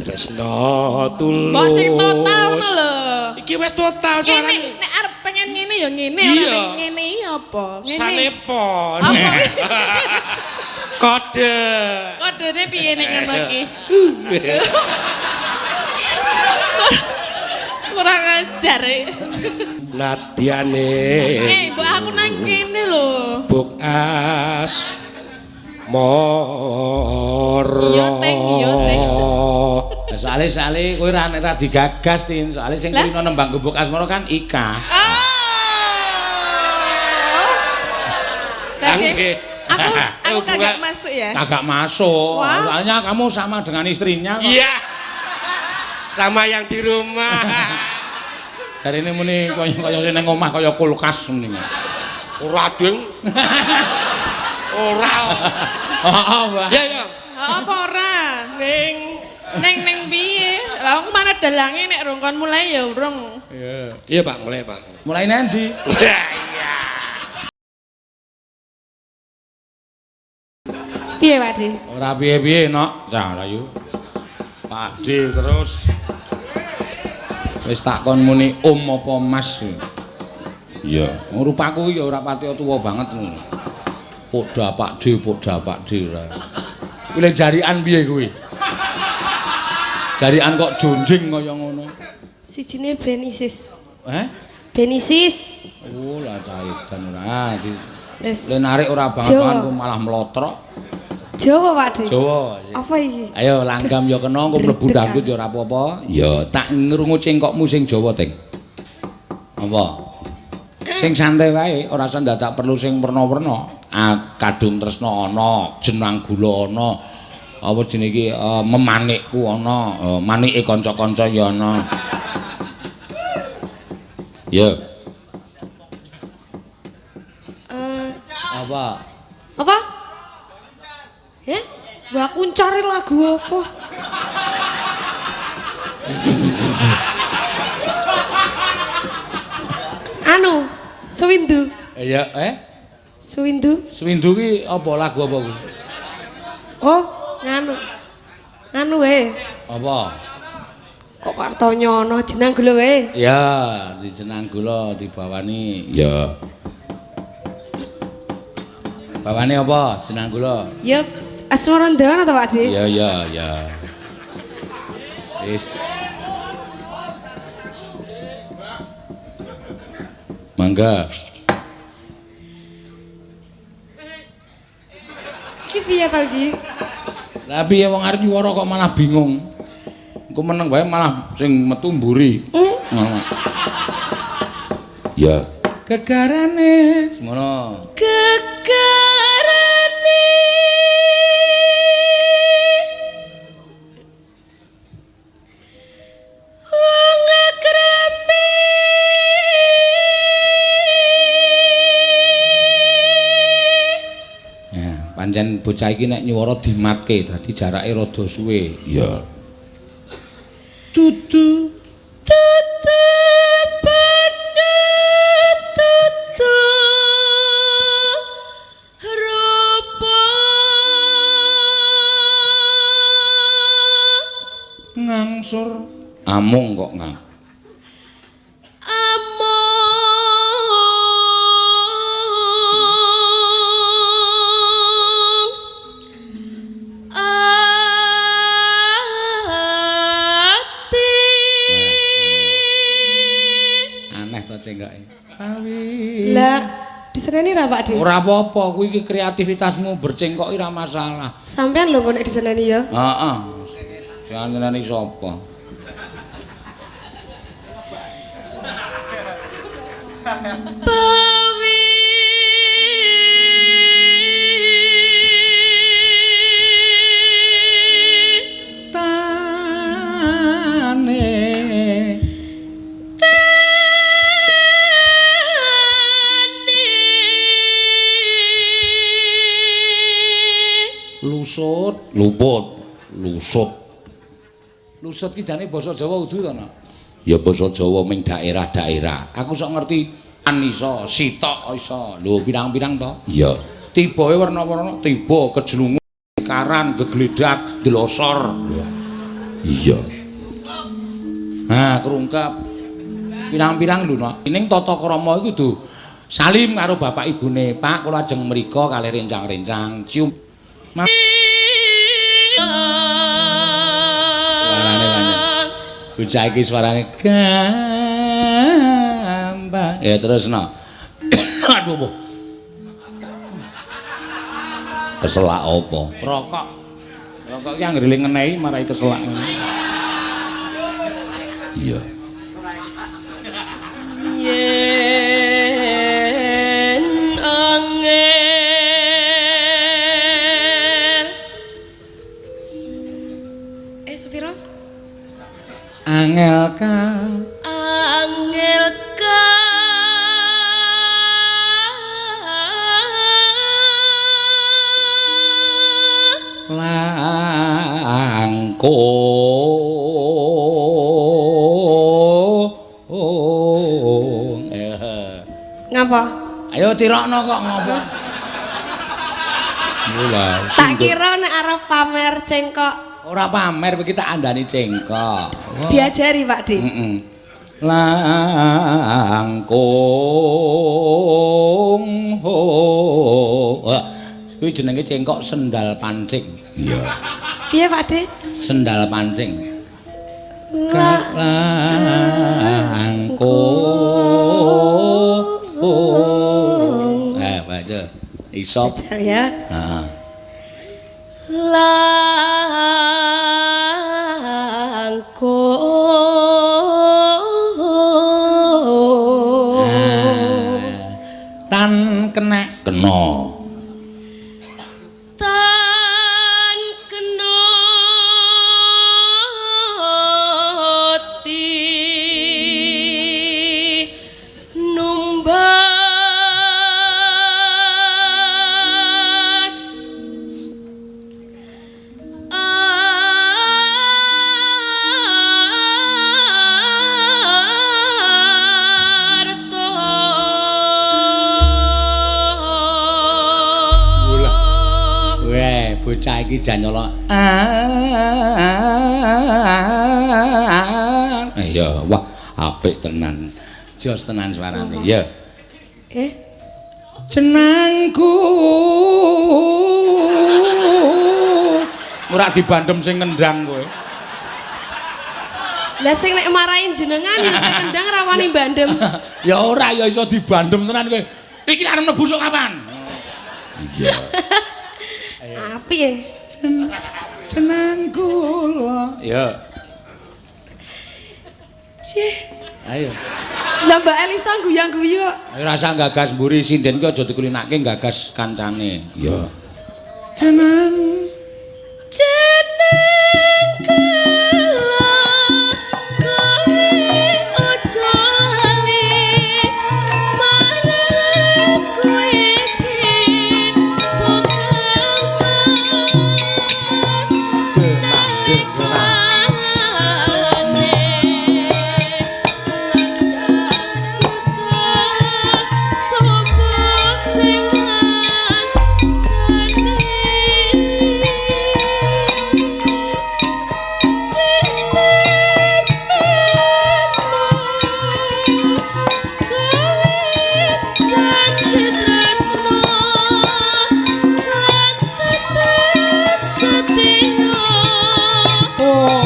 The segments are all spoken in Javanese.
Tresno tulus. Mbok sing total ngono lho. Iki wis total Ngene suarane. nek arep pengen ngene ya ngene, Iya. ora ngene iki apa? Ngene. Sanepon. Apa? Kode. Kodene piye nek ngono iki? Kurang ajar. Nadiane. Eh, mbok aku nang kene lho. Buk as moro. Iya, Teng, iya, Teng. Soale soale kowe ora ora digagas, Tin. Soale sing Lah? kulino nembang gubuk asmara kan Ika. Oh. Lah, Nggih. Aku kagak Hubungan- masuk ya. Kagak masuk. Wah. Soalnya kamu sama dengan istrinya kok. Iya. Sama yang di rumah. Jarine muni kaya kaya sing nang omah kaya kulkas muni. Ora ding. Ora. Heeh, Mbak. Ya ya. Apa ora? Ning Neng neng piye? Lah aku mana dalange nek rong kon mulai ya urung. Iya. Iya Pak, mulai Pak. Mulai nanti. Iya. Piye, Pak De? Ora piye-piye, Nok. Cah ayu. Pak D terus. Wis tak kon muni om apa Mas. Iya, rupaku ya ora pati tuwa banget ngono. Poda Pak D, poda Pak D ora. Kuwi le jarikan piye kuwi? Jarikan kok jonjing kaya ngono. Sijine ben ISIS. Eh? Ben ISIS. Oh, lah cah edan ora. Di Wis. le narik ora banget-banget ku malah mlotrok. Jawa, Pak De. Jawa. Apa iki? Ayo langgam ya kena engko mlebu Dredeg dangdut ya ora apa-apa. Ya tak ngrungu cengkokmu sing Jawa, Teng. Apa? Sing santai wae, ora usah dadak perlu sing werna-werna. Ah, kadung tresna ana, jenang gula ana. Apa jenenge iki memanikku ana, manike kanca-kanca ya ana. Ya. Apa? Apa? Eh? Mbak aku cari lagu apa? Anu, Sewindu. Iya, eh? Sewindu. Sewindu ki apa lagu apa kuwi? Oh, nganu. Nganu wae. Apa? Kok Kartonyono jenang gula wae. Ya, dijenang gula dibawani. Ya. Bawane apa? Jenang gula. Ya Asmarandana ta Pak De? Ya, ya, ya. Wis. Mangga. Iki piye to iki? Lah piye wong arep nyuwara kok malah bingung. Engko meneng wae malah sing metu mburi. Ngono. Ya. Gegarane. Ngono. Gegarane wong akrame. Ya, pancen bocah iki nek nyuwara dimatke dadi jarake rada suwe. Ya. Tutu Tutu benda tutu rupa ngangsur amung kok ngang. Amung ati. Aneh to cenggoke. Awi. Lah, diseneni ra Pak De? Ora apa-apa, kuwi iki kreativitasmu bercengkok ora masalah. Sampean lho kok nek diseneni ya. Heeh. Sing nyeneni sapa? Bawi Tane. tani Lusut, luput, lusut. Lusut ki jane basa Jawa udu to, Nak? Ya basa Jawa ming daerah-daerah. Aku sok ngerti an iso, sitok iso. Lho pirang-pirang to? Iya. Tibae werna-werna, tiba kejlungu, karan, gegledak, delosor. Iya. Nah, kerungkep. Pirang-pirang lho, Nok. Ning tata krama iku kudu salim karo bapak ibune. Pak, kula ajeng mriko kalih rencang-rencang. Cium. Suarane banyak. Bocah iki suarane gampang. Ya terus no. Aduh, boh. Keselak apa? Rokok. Rokok ki anggere ngenehi marai keselak. Iya. Yen angel sepiro? Angel ka Angel ka langkung. Ngapa? Ayo tirokno kok ngopo? Lah, Tak kira nek arep pamer cengkok. Ora pamer iki tak andani cengkok. Diajari Pak Di. Heeh. Langkung ho. Kuwi jenenge cengkok sendal pancing. Iya. Piye Pak De? Sendal pancing. Langkung. Baca. Isop. Jajal ya. Heeh. Langkung. Tan kena kena. Tan kena ti numbas arta. Weh, bocah iki jan nyolok. Iya, wah, apik tenan. Jos tenan suarane. Iya. Jenangku. Ora dibandem sing ngendang kowe. Lah sing nek marahin jenengan ya sing kendang rawani bandem. Ya ora ya iso dibandem tenan kowe. Iki arep mlebu sok kapan? Iya. Apik ya. Jenang kula. Ya. Cih. Ayo. Lah Mbak Elisa guyang-guyu kok. Ayo rasa gagas mburi sinden ki aja dikulinake gagas kancane. Iya. Jenang Jeneng kula kowe aja lali marang kowe iki tukang mas nalikane ngandang susah sapa sing ngancani. Oh.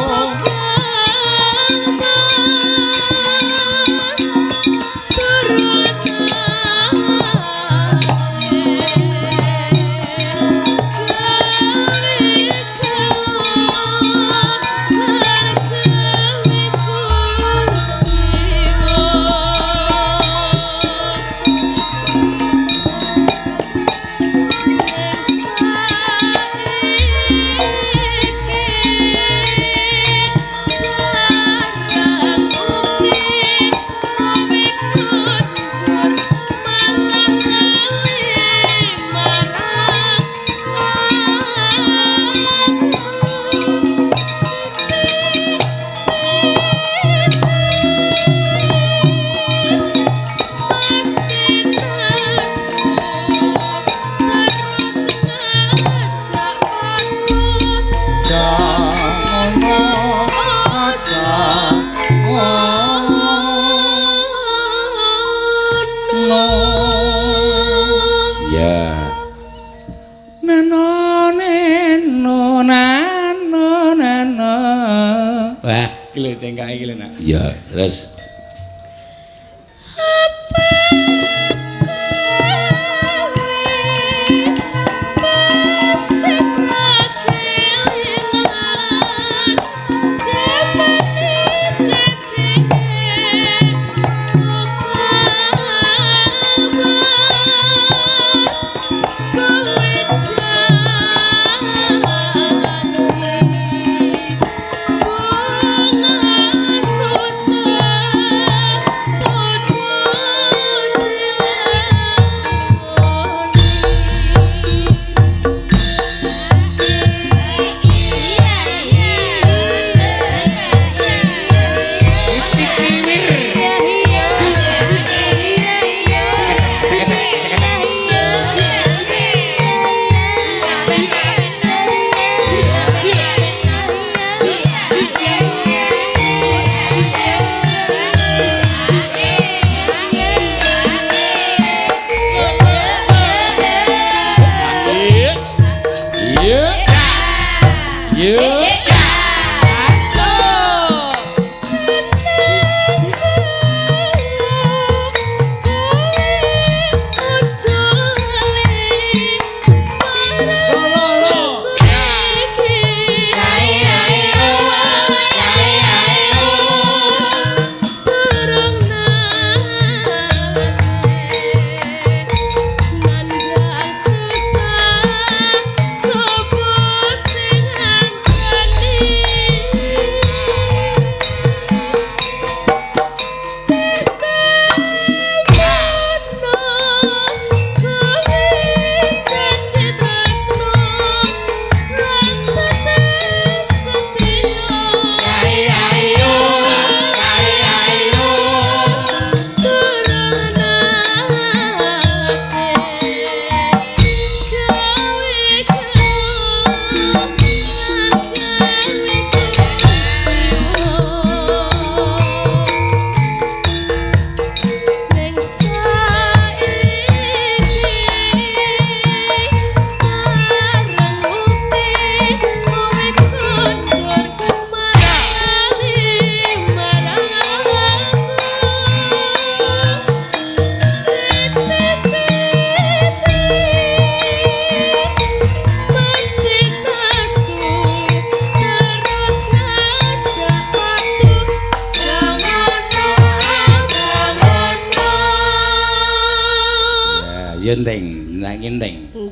lho cengkake iki lho, Nak. Iya, terus.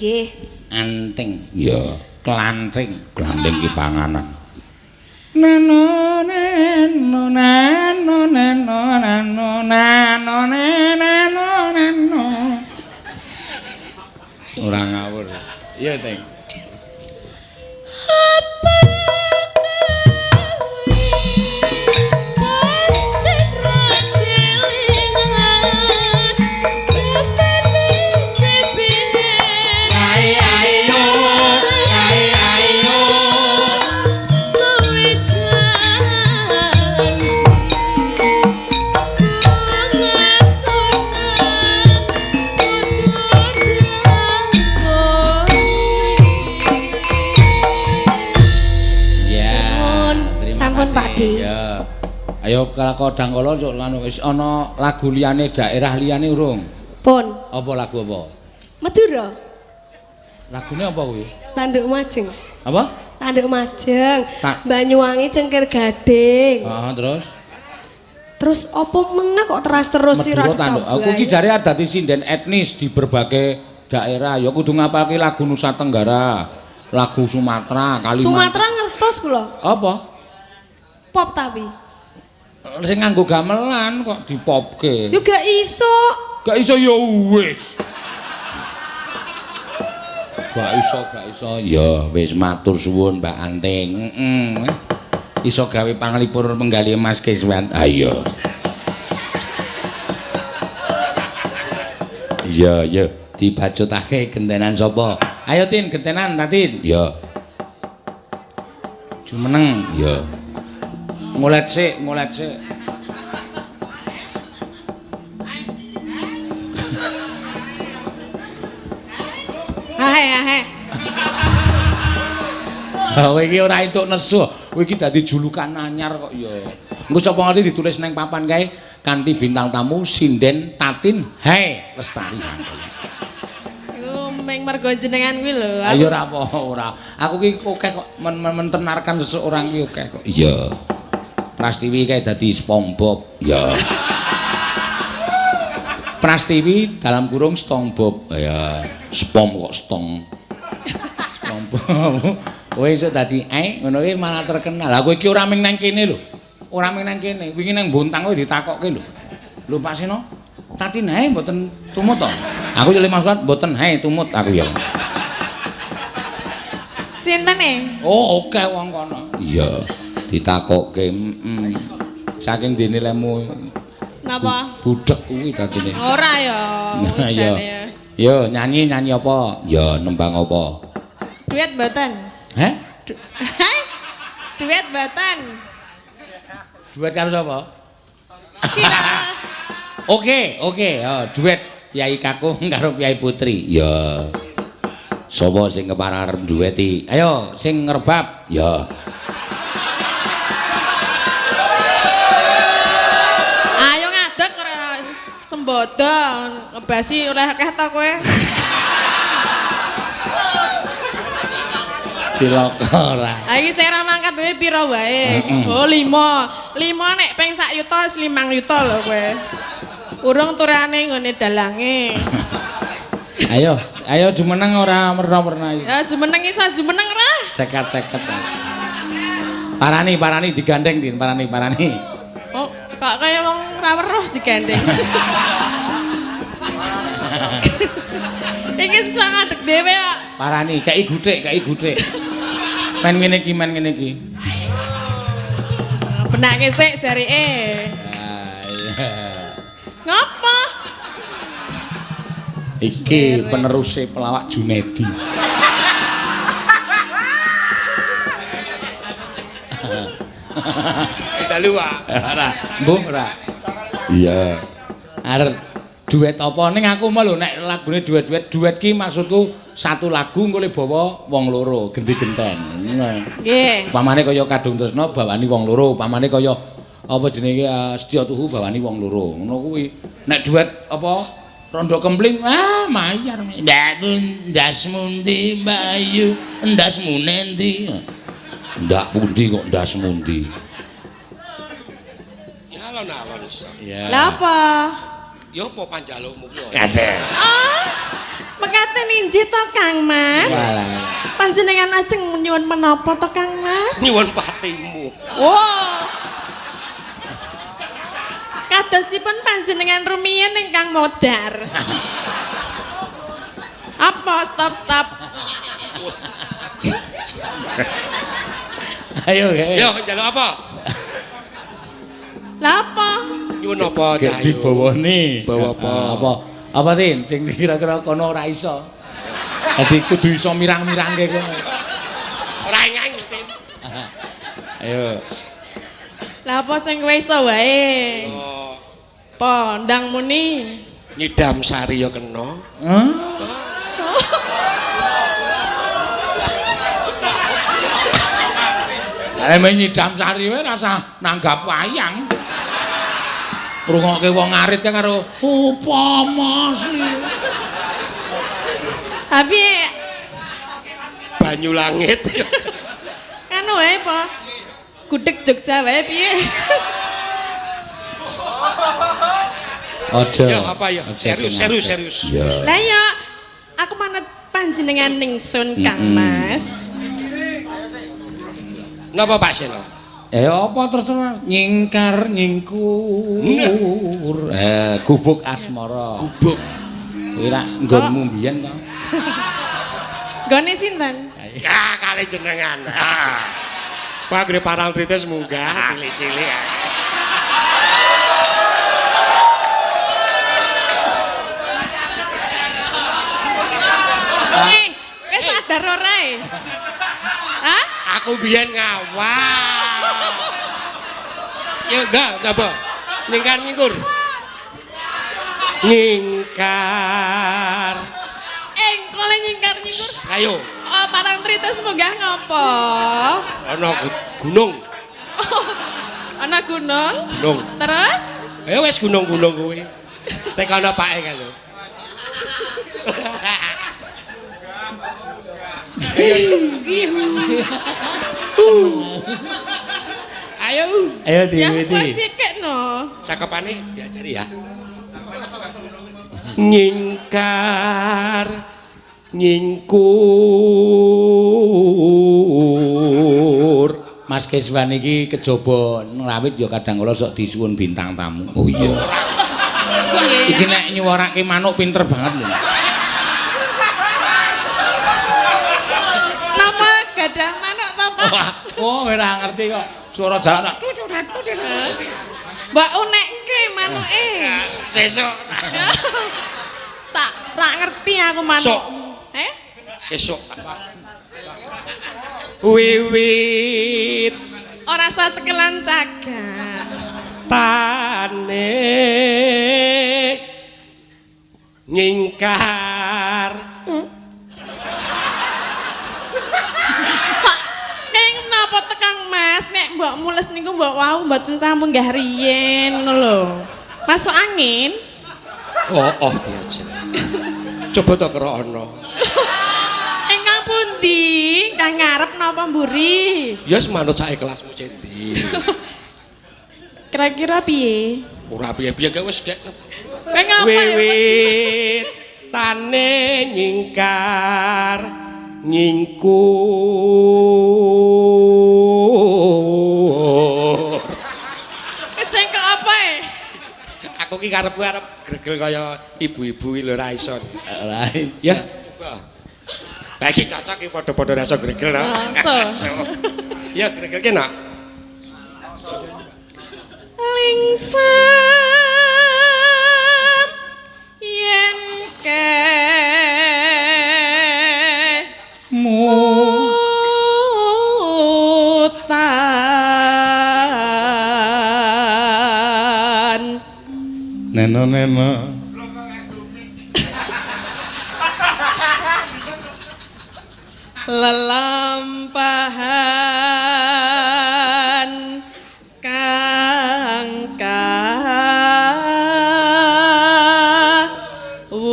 Nggih. Anting. Ya, klanting. Klanting ki panganan. Nano nano nano nano nano nano nano nano. Ora ngawur. Iya, Ting. Ayo kodang kala cuk lan wis ana lagu liyane daerah liyane urung? Pun. Apa lagu apa? Madura. Lagune apa kuwi? Tanduk Majeng. Apa? Tanduk Majeng. Banyuwangi Cengkir Gading. Heeh, terus? Terus apa meneh kok teras-terus sira tanduk. Aku iki jare dadi sinden etnis di berbagai daerah. Ya kudu ngapalke lagu Nusa Tenggara, lagu Sumatera, Kalimantan. Sumatera ngertos kula. Apa? Pop tapi. Sing nganggo gamelan kok dipopke. Yo gak iso. Gak iso ya wis. Gak iso, gak iso. Ya wis matur suwun Mbak Anting. Heeh. Iso gawe panglipur penggalih Mas Kiswan. Ayo. Iya, iya, dibacutake gentenan sapa? Ayo Tin, gentenan ta Tin. Ya. Jumeneng. Ya. Ngolet sik, ngolet sik. Ahe, ahe. Ha kowe iki ora entuk nesu. Kowe iki dadi julukan anyar kok ya. Engko sapa ngerti ditulis nang papan kae kanthi bintang tamu sinden Tatin Hai Lestari Handoyo. Iku ming mergo jenengan kuwi lho. Ayo ora apa ora. Aku ki akeh kok mentenarkan seseorang ki akeh kok. Iya. Prastiwi kae dadi SpongeBob. Iya. Prastiwi dalam kurung SpongeBob. Ya, spong kok stong. SpongeBob. Kowe iso dadi ngono kuwi malah terkenal. Lah kowe iki ora ming nang kene lho. Ora ming nang kene, wingi nang Bontang kowe ditakokke lho. Lho Pak Seno, Tatin hae mboten tumut to? Aku yo maksud mboten hae tumut aku ya. Sinten e? Oh, oke wong kono. Iya, ditakokke. Heeh. Saking dene lemu napa? Budhek kuwi dadine. Ora ya. Iya. Yo nyanyi-nyanyi apa? Ya nembang apa? Duet mboten. Heh? Duet mboten. Duet karo sapa? Oke, oke, oh, duet Kyai Kakung karo Kyai Putri. Ya. Sapa sing kepareng arep dueti? Ayo sing ngrebab. Ya. Ayo ngadeg ora sembodo ngebasi oleh akeh ta kowe. Cilaka ora. Ha iki sing ora mangkat wae pira wae? Oh 5. 5 nek ping sak yuta wis 5 yuta lho kowe. Urung turane nggone dalange. Ayo, ayo jumeneng ora werna-werna iki. Ya jumeneng iso jumeneng ora? Cekat-ceket. Parani, parani digandeng Din, parani, parani. Oh, kok kaya wong ora weruh digandeng. Iki susah ngadeg dhewe kok. Parani, kei guthik, kei guthik. Men ngene iki, men ngene iki. Benake sik jarike. Ah iya. Ngopo? Iki peneruse pelawak Junedi. Dalu, Pak. Ora, mbuh ora. Iya. Arep duet apa ning aku mau lho nek lagune duet-duet, duet ki maksudku satu lagu engko le bawa wong loro genti-genten. Nggih. Upamane kaya Kadung Tresna bawani wong loro, upamane kaya apa jenenge Setya Tuhu bawani wong loro. Ngono kuwi. Nek duet apa Rondo Kempling, ah mayar. Ndak ndas mundi Bayu, ndas munendi. Ndak pundi kok ndas mundi. Alon-alon iso. Iya. Lah apa? Ya apa panjalukmu ki? Kadhe. Ah. Mekaten injih to Kang Mas. Walah. Panjenengan ajeng nyuwun menapa to Kang Mas? Nyuwun patimu. Wow. Kadosipun panjenengan rumiyin ingkang modar. Apa stop stop. Ayo, ayo. Yo njaluk apa? Lah apa? Nyuwun apa Gek Cahyo? Dibawani. Bawa apa? Apa? Apa sih sing kira-kira kono ora iso. Dadi kudu iso mirang-mirangke kono. Ora ngang Tin. Ayo. Lah apa sing kowe iso wae? Oh, Apa ndang muni? nyidam sari ya kena. Hmm? Men nyidam sari wae rasa nanggap wayang. Ngrungokke wong arit kan karo upama sri. Tapi Banyu langit. kan wae apa? Gudeg Jogja wae piye? Aja. Ya apa ya? Serius, serius, serius. Ya. Lah ya aku manut panjenengan ningsun Kang Mas. Napa Pak Seno? Apa terus nyingkar nyingkur. Gubuk asmara. Gubuk. Kuwi rak nggonmu mbiyen to. Nggone sinten? Ya kali jenengan. Ah. Pak gre parangtritis munggah cilik-cilik. Kowe sadar ora e? Hah? Aku biyen ngawal. Ya enggak, apa? Nyingkar nyingkur. Nyingkar. Kole nyingkar nyingkur. Ayo. Oh, Parangtritis munggah ngopo? Ana gunung. Ana gunung. Gunung. Terus? Ayo wis gunung-gunung kuwi. Tekono pake kan lho. Ayo. Ayo Ya diwiti. wis sikik no. Cakepane diajari ya. Nyingkar nyingkur. Mas Keswan iki kejaba ngrawit ya kadang kala sok disuwun bintang tamu. Oh iya. Iki nek nyuwarake manuk pinter banget lho. Napa gadah manuk to, Pak? Oh, ora ngerti kok. Suara jalan. Mbak unekke manuke. Sesuk. Tak ngerti aku manuk. Sok. Eh? Sesuk. Wiwit Ora usah cekelan cagak. tane nyingkar. Pak, keng napa tekang Mas nek mbok mules niku mbok wau mboten sampun nggah riyen ngono lho. Masuk angin? Oh, oh diajar. Coba to kerono. Ingkang pundi? Ingkang ngarep napa mburi? Ya wis manut sak kelasmu Cendi. Kira-kira piye? Ora piye-piye gak wis gek. Kowe ngapa ya? Wiwit tane nyingkar nyingkur. Kecengkok apa e? Aku ki karepku arep gregel kaya ibu-ibu iki lho ora iso. Ora. Ya, coba. Lah iki cocok iki padha-padha ra iso gregel no. Langsung. Ya gregelke nak. Lingsem yen ke Mu mutan. neno neno. Lelampahan kang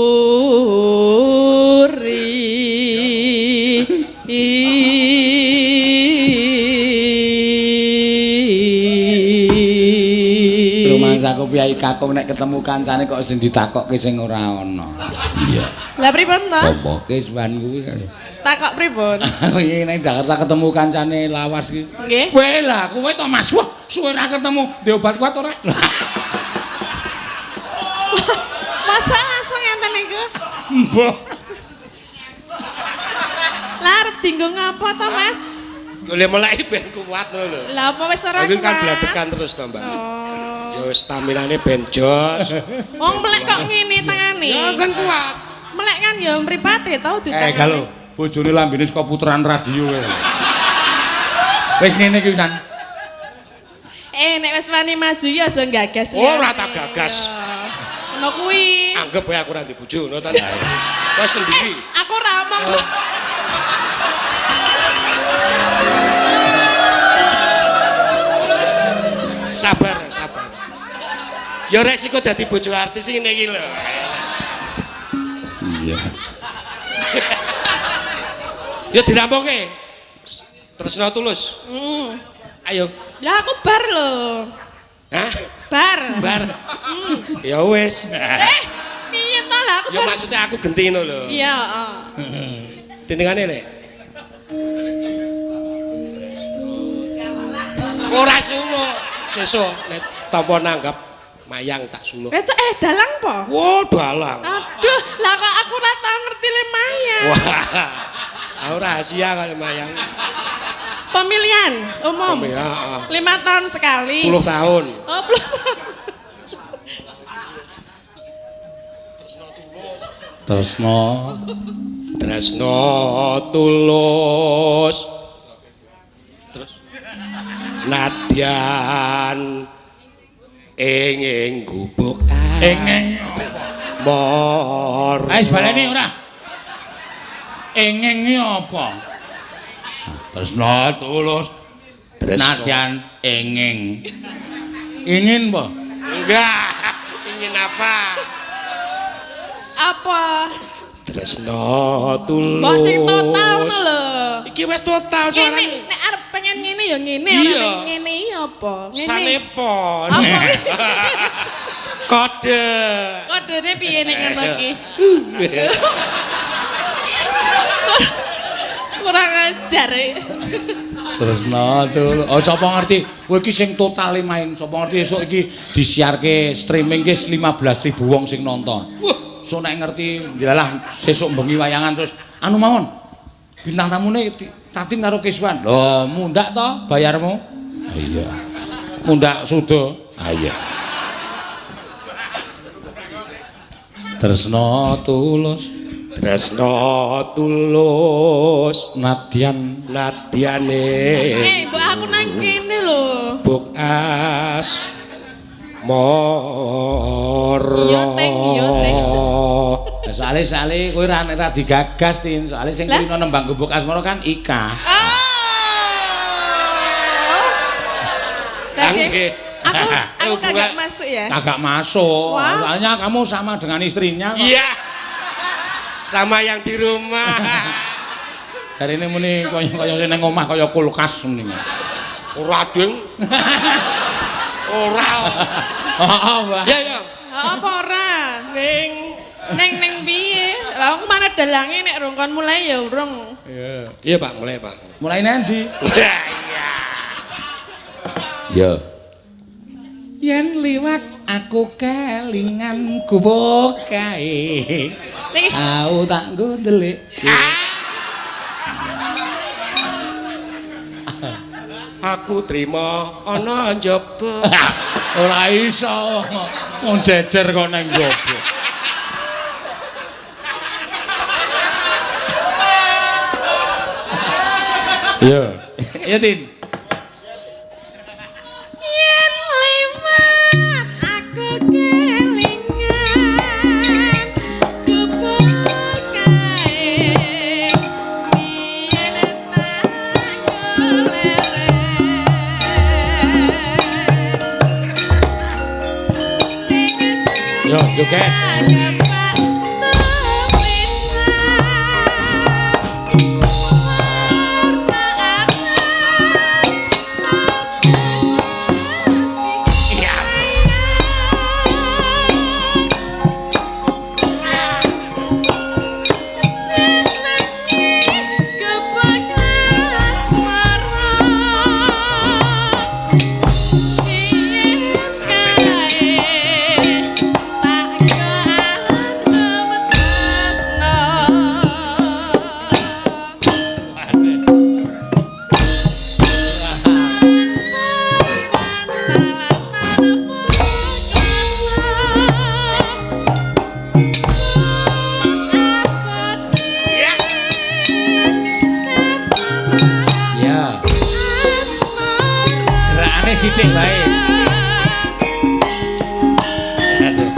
kawuri. Rumangsaku piyai kakung nek ketemu kancane kok sing ditakokke sing ora ana. Iya. Lah pripun to? Apa Keswan kuwi? Takok pripun? Iki ning Jakarta ketemu kancane lawas iki. Nggih. Kowe lah, kowe to Mas. Wah, suwe ra ketemu. Ndek obat kuat ora? Masa langsung ngenten niku? Mbah. Lah arep dienggo ngapa to, Mas? Golek meleki ben kuat ngono lho. Lah apa wis ora Aku kan kuat? bladekan terus to, Mbak. Oh. Ya staminane ben jos. Wong melek kok ngene tangane. Ya kan kuat. Melek kan ya mripate tau ditangane. Galo, bojone lambene saka puteran radio kowe. Wis ngene iki wisan. Nek wis wani maju ya aja gagas. Ora tak gagas. Ngono kuwi. Anggap wae aku ora ndek bojo ngono ta. Wis sendiri. Aku ora omong. Sabar, sabar. Ya resiko dadi bojo artis ngene iki lho. Iya. Ya dirampungke. Tresno tulus. Ayo. Lah aku bar lho. Hah? Bar. Bar. Ya wis. Piye to lah aku Ya bar. maksudnya aku genti ngono lho. Iya, heeh. Dindingane lek. Ora sumuk. Sesuk nek tampa nanggap mayang tak suluk. Wes dalang po? Wo dalang. Aduh, lah kok aku ora tau ngerti le mayang. Wah. Aku rahasia kali mayang. Pemilihan umum. Pemilihan, heeh. 5 tahun sekali. 10 tahun. Oh, 10 tahun. Tresno Tresno tulus. Terus nadyan ing ing gubuk ing ing mor. Wis baleni ora. Enging iki apa? Tresna tulus. Tresna. Nadyan enging. Ingin apa? Enggak. Ingin apa? Apa? Tresna tulus. Mbok sing total ngono lho. Iki wis total Ngene, suarane. nek arep pengen ngene ya ngene, Iya. ora nek ngene iki apa? Ngene. Sanepon. Apa? Kode. Kodene piye nek ngono iki? Kurang ajar. Tresna tulus. Oh sapa ngerti? Kowe iki sing totale main. Sapa ngerti esuk iki disiarke streaming ki 15.000 wong sing nonton. Wah, Sok nek ngerti ndilalah sesuk bengi wayangan terus anu mawon. Bintang tamune Tatin karo Kiswan. Lho, mundak to bayarmu? Iya. Mundak suda. Ah iya. Tresna tulus Tresna tulus nadyan nadyane Eh, mbok aku nang kene lho. buk as moro. Iya, Teng, iya, Teng. Soale soale kowe ora ora digagas Tin, soale sing Lah? kulino nembang gubuk asmara kan Ika. Oh. Berarti Nggih. aku Hubungan- kagak masuk ya. Kagak masuk. Wah. Soalnya kamu sama dengan istrinya kok. Iya. Sama yang di rumah. Jarine muni kaya-kaya sing nang omah kaya kulkas muni. Ora ding. Ora. Heeh, Mbah. Ya ya. Apa ora? Ning Neng neng piye? Lah aku mana dalange nek rong kon mulai ya urung. Iya. Iya, Pak, mulai, Pak. Mulai nanti. Iya. Ya. Yen liwat aku kelingan gubuk kae. Nek Aku tak nggo ndelik. Aku trima ana njaba. Ora iso. Wong jejer kok nang njaba. Iya. Iya, Tin. yen liwat aku kelingan gubuk kae. Biyen tak goleren. Yo, joget. Ya. Gerakane sithik wae. Aduh.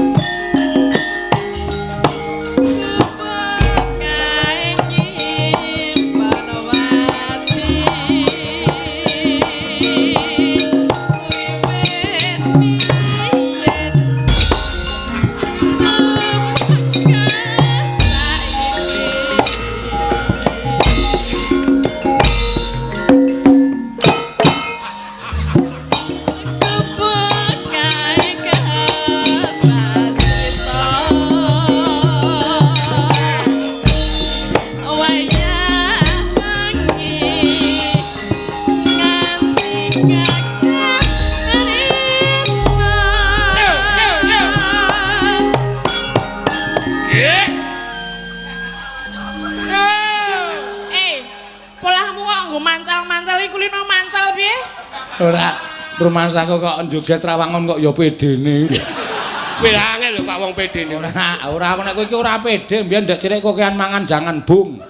Eh, polahmu kok nggo mancal-mancal iku kulino mancal piye? Ora rumangsaku kok njoget rawangun kok ya pedene. Kuwi angel lho Pak wong pedene. Ora, ora aku nek kowe iki ora pede, mbiyen ndek cilik kokean mangan jangan bung.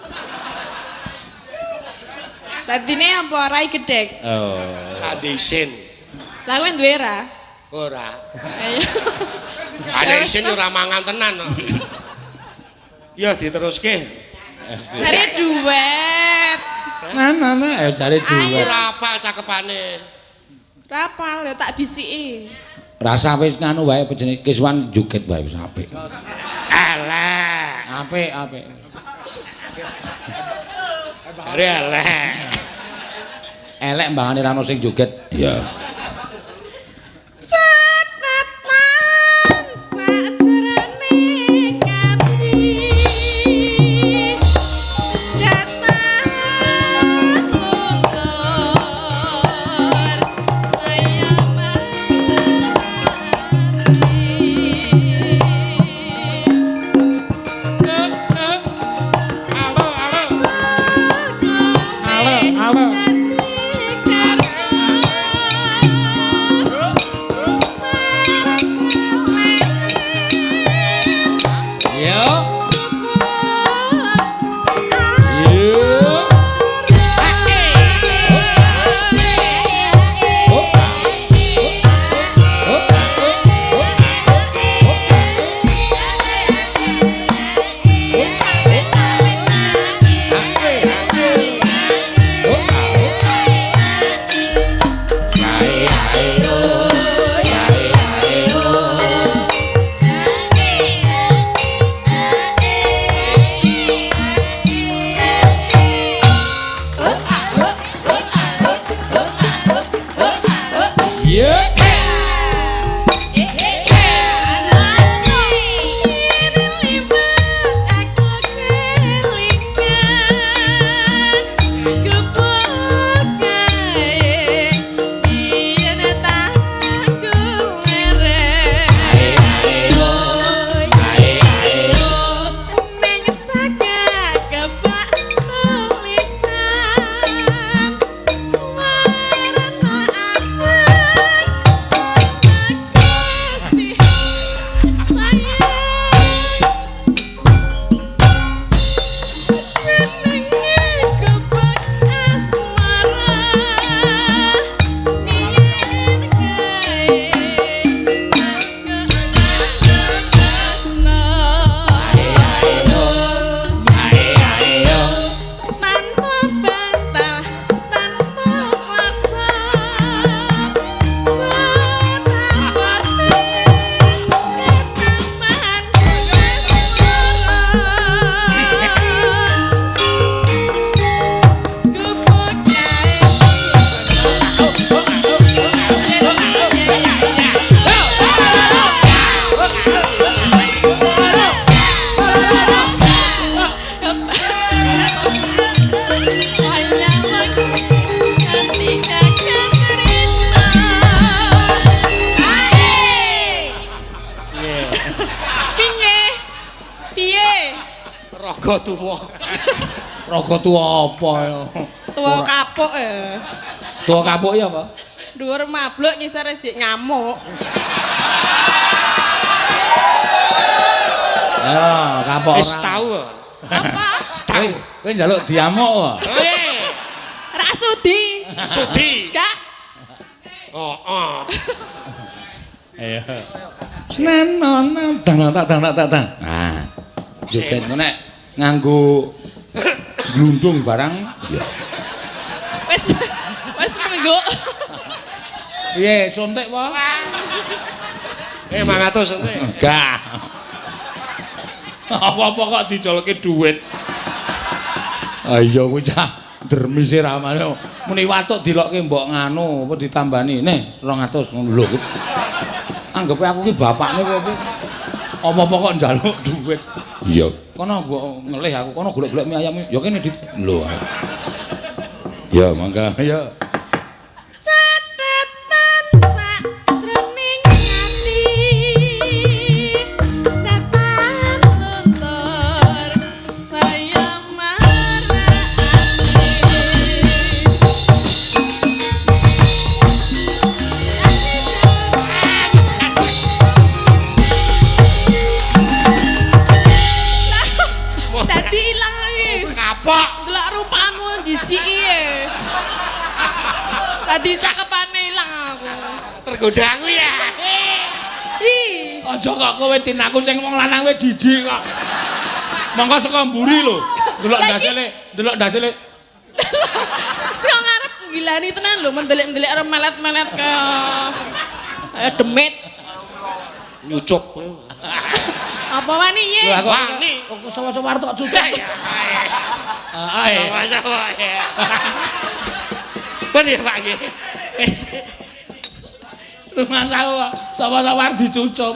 Dadine apa rai gedhek? Oh. Ora isin. Lah kowe duwe ra? Ora. Ayo. Ada isin ora mangan tenan kok. Ya diteruske. Jare duet. Nah, nah, nah, jare duet. Ora apal cakepane. Rapal ya tak bisiki. Rasa wis nganu wae apa jenenge Kiswan joget wae wis apik. Elek. Apik, apik. Jare elek. Elek mbangane ra ono sing joget. Iya. Catatan sajroning ati. Datang luntur saya marani. Alo, alo. Alo, alo. Yo. Yo. Yeah. Tanpa bantal, tanpa kuasa, betapa ketaman Piye? Piye? Raga tuwa. Raga tuwa apa ya? Tuwa kapuk ya. Tuwa kapuk ya apa? Dhuwur mabluk ngisor jek ngamuk. Ya, kapok Wis ora. tau. Apa? Wis tau. Kowe njaluk diamuk wae. Eh, Ra sudi. sudi. Gak. Oh, oh. Iya. Senen dang tak dang tak dang. Nah. Joget nek nganggo glundung barang. Iya. Wis wis mengguk. Piye, suntik wae? 500 entek. Enggak. Apa-apa kok dijolke duit. Ayo kuwi cah dermise ramane. Muni watuk dilokke mbok nganu apa ditambani. Nih 200 ngono lho. Anggepe aku ki bapakne kowe iki. Apa-apa kok njaluk duit. Iya. Kono mbok ngelih aku, kono golek-golek mie ayam. Ya kene dit. Lho. Ya mangga ya. Catatan sajroning ati. Datan luntur saya marani. Dadi ilang iki. Kapok. Delok rupamu jijiki e. Tadi cakepane ilang aku. Tergoda aku ya. Ih, Aja kok kowe tinaku sing wong lanang kowe jijik kok. Monggo saka mburi lho. Delok ndasele, delok ndasele. Sing ngarep gilani tenan lho, mendelik-mendelik karo melet-melet kaya demit. Nyucup. Apa wani ye? Lho aku Wani. Kok sawa-sawa arep tok cucup. Heeh. Sama-sama. Ben ya Pak nggih. Wis. Rumangsaku kok sawa-sawa arep dicucup.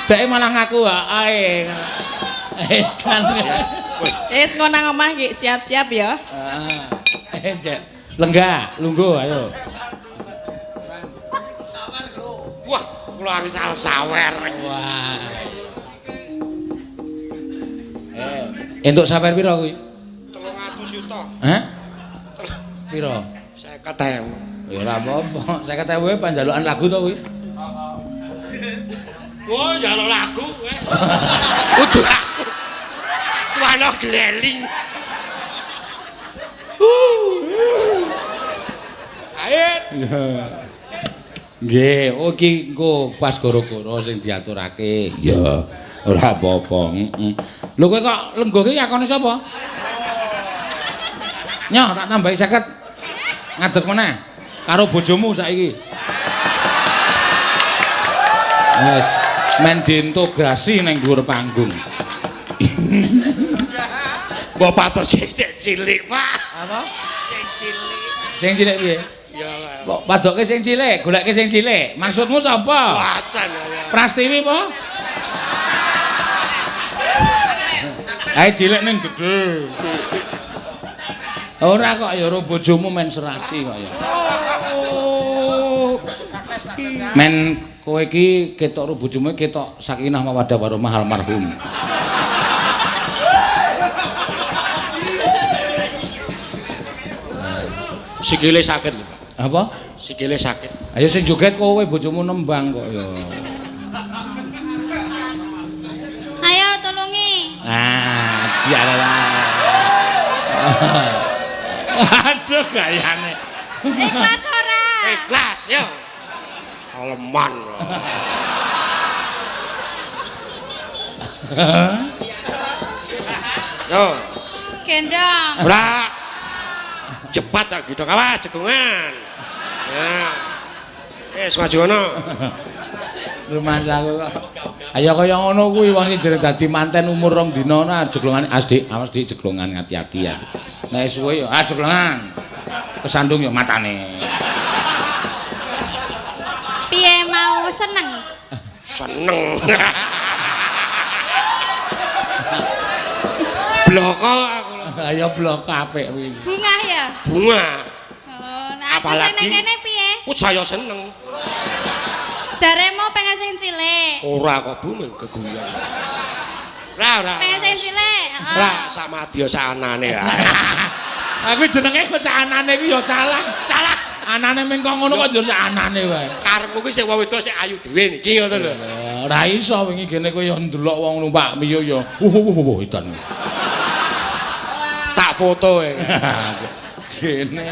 Dek malah ngaku ae. Edan. Wis engko nang omah ki siap-siap ya. Heeh. Wis, Dek. Lenggah, lungguh ayo. Wah, kula angsal sawer. Wah. Entuk sawer pira kuwi? 300 yuta. Hah? Pira? 50.000. Ya ora apa-apa. 50.000 panjalukan lagu to kuwi. Wah, njaluk lagu kowe. Kudu aku. Tuano gleling. Ait. Nggih, oh iki engko pas goro-goro sing diaturake. Ya, ora apa-apa. Heeh. Lho kowe kok lenggo ki akone sapa? Nyoh, tak tambahi 50. Ngadeg meneh karo bojomu saiki. Wes, men diintegrasi ning dhuwur panggung. Mbok patos sing cilik, Pak. Apa? Sing cilik. Sing cilik piye? Ya. Kok padoke sing cilik, goleke sing cilik. Maksudmu sapa? Watan ya. Prastiwi apa? Ae cilik ning gedhe. Ora kok ya ora bojomu men serasi kok ya. Oh. Men kowe iki ketok ro bojomu ketok sakinah mawaddah warahmah almarhum. Sikile sakit lho, Pak. Apa? Sikile sakit. Ayo sing joget kowe bojomu nembang kok ya. Ayo tulungi. Ah, dialah. Aduh gayane. Ikhlas ora? Ikhlas yo. Aleman. Yo, Gendong. ora. Cepat tak gitu awas jegongan. Ya. Wis maju ono. Rumangsaku kok. Ayo kaya ngono kuwi wong sing jere dadi manten umur 2 dina ana jeglongane as Dik, awas Dik jeglongan ati-ati ya. Nek suwe ya ah jeglongan. Kesandung ya matane. Piye mau seneng? Seneng. Bloko aku. Ayo blok apik kuwi. Bungah ya? Bunga. Oh, nah aku sing Apalagi- nang kene piye? Ku saya seneng. Jaremu pengen sing cilik. Ora kok Bu mung geguyon. Ora ora. Pengen sing cilik. Heeh. Ora sama dia saanane ae. Aku jenenge kok saanane kuwi ya salah. Salah. Anane meng kok ngono kok njur saanane wae. Karepmu kuwi sing wong wedok sing ayu dhewe niki ngoten lho. Ora iso wingi gene kowe ya ndelok wong numpak Mio ya. Wuh edan. Tak foto e. Gene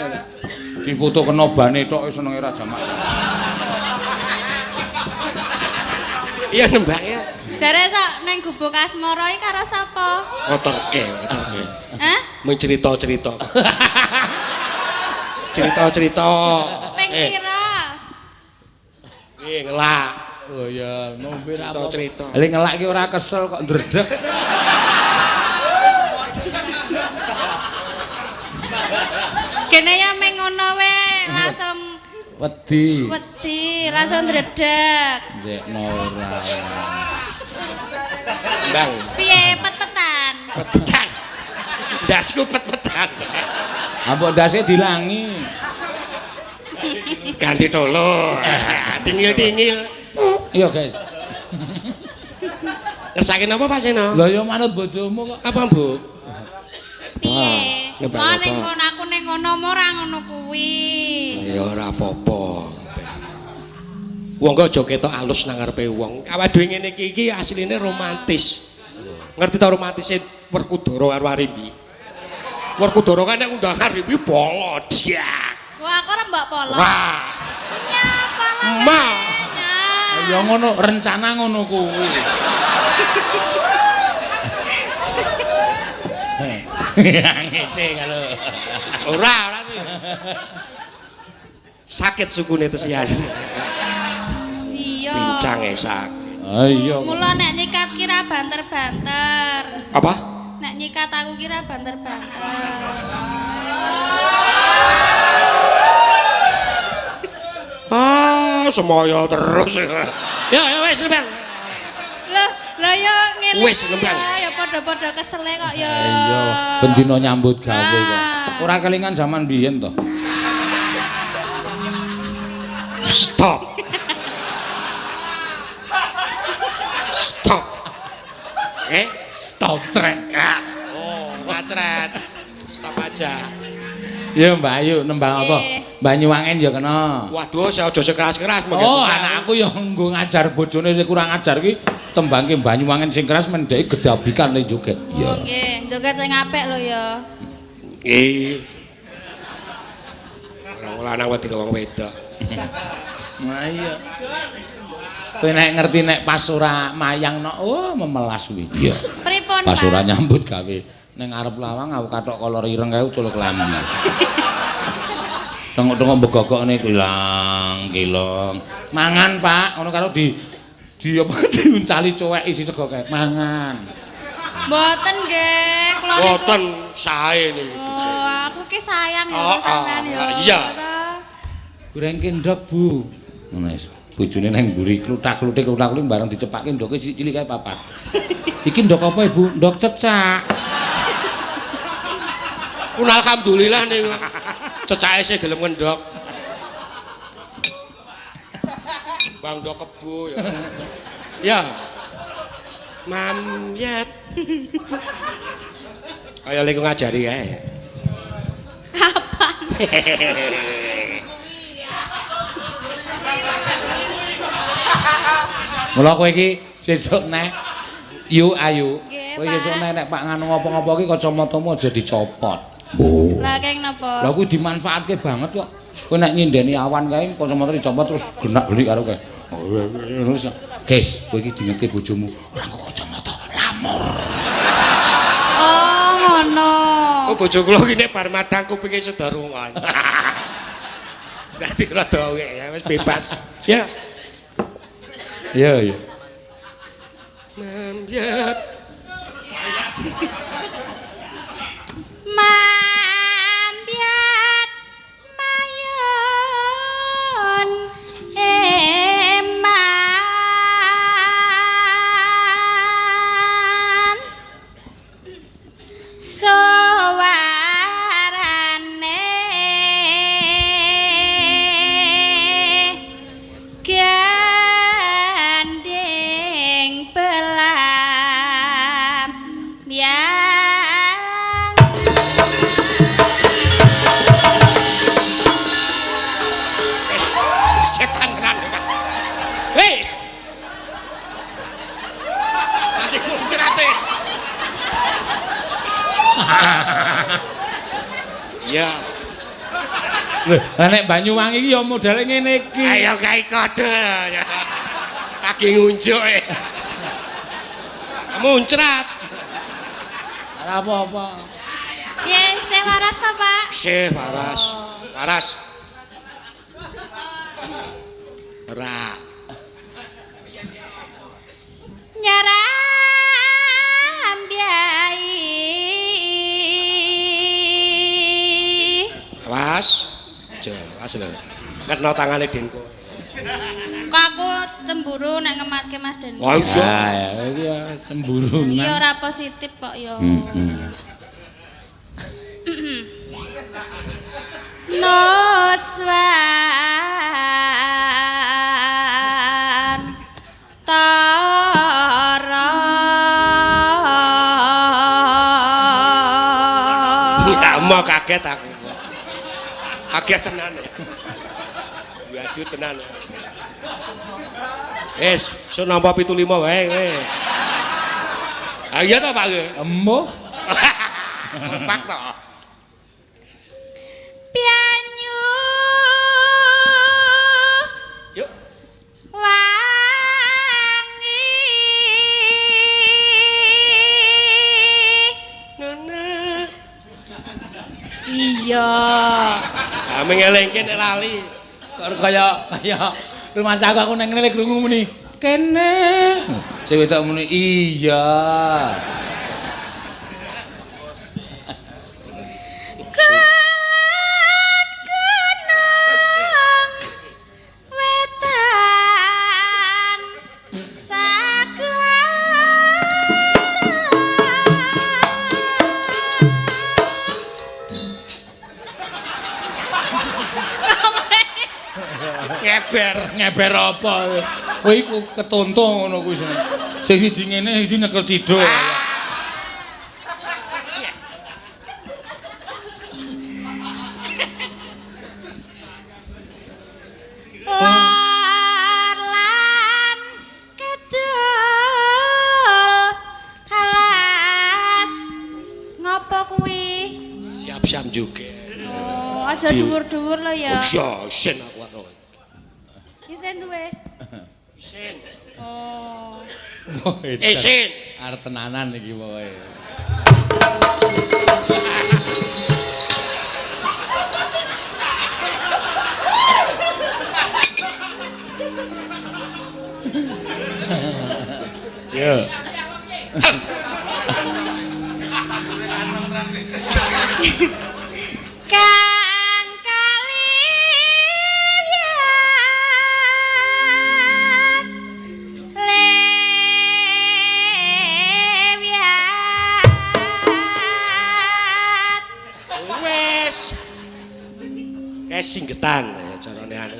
difoto kena bane tok senenge ra jamak. Iya nembang ya. Jare sok neng gubuk asmara iki karo sapa? Ngotorke, ngotorke. Hah? Mung cerita-cerita. Cerita-cerita. Ping pira? Nggih ngelak. Oh iya, ngombe ra apa. Cerita-cerita. Lha ngelak iki ora kesel kok ndredeg. Kene ya meng ngono we, langsung Wedi. wedi, langsung ndredeg. Ndekno ora. Bang, Piye pet-petan? pet-petan. Ndasku pet-petan. Ambok ndase dilangi. Ganti tolo. Dingil-dingil. Iya, guys. Ngersake napa Pak Seno? Lah ya manut bojomu kok. Apa, Bu? Piye? Nembang Mau apa? ning kono aku ning kono ora ngono kuwi. Ya ora apa-apa. Wong kok aja ketok alus nang ngarepe wong. Awake dhewe ngene iki iki asline romantis. Ngerti ta romantise Werkudara karo Arimbi? Werkudara kan nek undang Arimbi bolo diak. Wah, aku ora mbok polo. Wah, Ya polo. Ma. Ya ngono, rencana ngono kuwi. Ngece kalau. Ora, ora kuwi. Sakit sukune tesian. Iya. Pincange sakit. Ah iya. Mula nek nyikat kira banter-banter. Apa? Nek nyikat aku kira banter-banter. Ah, semoyo terus. Ya, ya wis lembang. Loh, lho ya ngene. Wis, lembang. Ya padha-padha kesele kok ya. Iya, bendina nyambut gawe kok. Ora kelingan zaman biyen to. Stop. Stop. Eh, Stop trek. Oh, ngacret. Stop aja. Ya Mbak Ayu nembang apa? Banyuwangen ya kena. Waduh, saya aja keras-keras mengko. Oh, anakku ya nggo ngajar bojone sing kurang ajar ki tembangke Banyuwangen sing keras mendheke gedabikan le joget. Iya. Nggih, joget sing apik lho ya. Nggih. Orang lanang wedi wong wedok. Nah iya. Kowe nek ngerti nek pas ora mayang no, oh memelas kuwi. Iya. Pripun, Pas ora nyambut gawe ning ngarep lawang aku kathok kolor ireng kae ucul klambi. Tengok-tengok begogokne kilang, kilong. Mangan, Pak, ngono karo di apa diuncali cowek isi sego kae. Mangan. Mboten nggih, kula niku. Mboten sae niku. Oh, aku ki sayang ya sampean ya. Iya. Gorengke ndok, Bu. Ngono wis. Bojone nang mburi kluthak-kluthik kluthak-kluthik bareng dicepake ndoke cilik-cilik kae papat. Iki ndok apa, Ibu? Ndok cecak. Pun alhamdulillah niku. Cecake sih gelem ngendhok. Bang ndok kebo ya. Ya. Mamyet. Kaya lek ngajari kae. Kapan? Mula kowe iki sesuk neh yu ayu. Kowe sesuk neh nek Pak nganu ngopo-ngopo iki kacamatamu aja dicopot. Oh. Lah keng napa? Lah kuwi dimanfaatke banget kok. Kowe nek nyindeni awan kae kacamata dicopot terus genak-genik karo kae. Guys, kowe iki dingetke bojomu, ora kok kacamata lamur. Oh, ngono. Oh, bojo kula iki nek bar madang kupinge sedarungan. Dadi rada ya wis bebas. Ya. Iya, iya. Mamyet. Mamyet mayun eman suwarane gandeng belam yang setan tenan. Hei. Nanti muncrate. Ya. Lho, lah nek Banyuwangi iki ya modele ngene iki. Ayo gawe kode. Kaki ngunjuk e. Muncrat. Ora apa-apa. Piye, sih waras ta, Pak? Sih waras. Waras. Ora. Nyaram biai. Awas. Aja, awas lho. Kena tangane Denko. Kok aku cemburu nek ngematke Mas Denko. Wah, iso. Ah, iki ya cemburu. Iki ora positif kok ya. Heeh. Nuswan tara. Ya mau kaget aku. Kaget tenan. Waduh tenan. Wis, sun nampa 75 wae kowe. Ah iya ta Pak kowe? Emoh. Kompak to. Pianyu Yuk. Wangi Nana. Mengelingke nek lali. Kaya kaya rumah aku aku nang ngene krungu muni kene. Sing wedok muni iya. Kulon gunung wetan sagara. Ngeber. Ngeber apa? Kowe iku ketonto ngono kuwi sing. Sing siji ngene, siji nyekel ciduk. Lor lan kidul alas ngopo kuwi? Siap-siap juga. Oh, aja dhuwur-dhuwur lho ya. Iya, isin aku karo. Isin duwe. Isin. Oh. Isin. Arep tenanan iki pokoke. Yo. Kang kaliwat lewiat Wes. Kayak singgetan ya carane anu.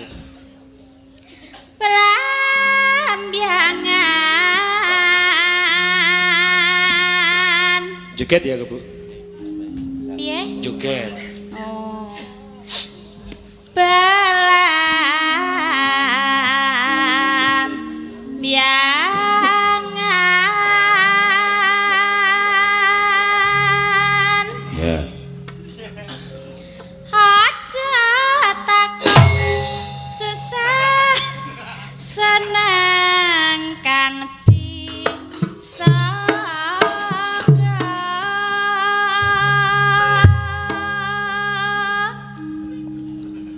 Plambangan. Joget ya, Bu. Piye? Joget. Oh. Belambangan. Ya. Aja takon susah seneng kang disangka.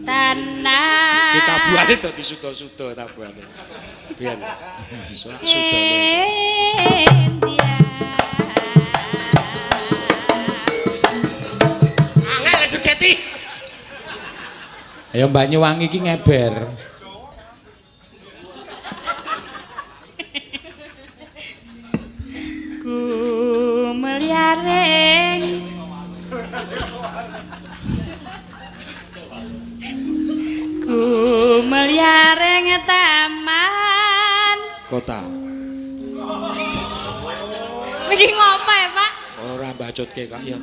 Tanah Ki tabuhane dadi suda-suda tabuhane. Biyen. Sak sudane. India. Angel jogeti. Ayo Banyuwangi iki ngeber. Gumlyaring Gumlyaring taman. Kota. Iki ngopo ya, Pak? Ora bacotke kak ya.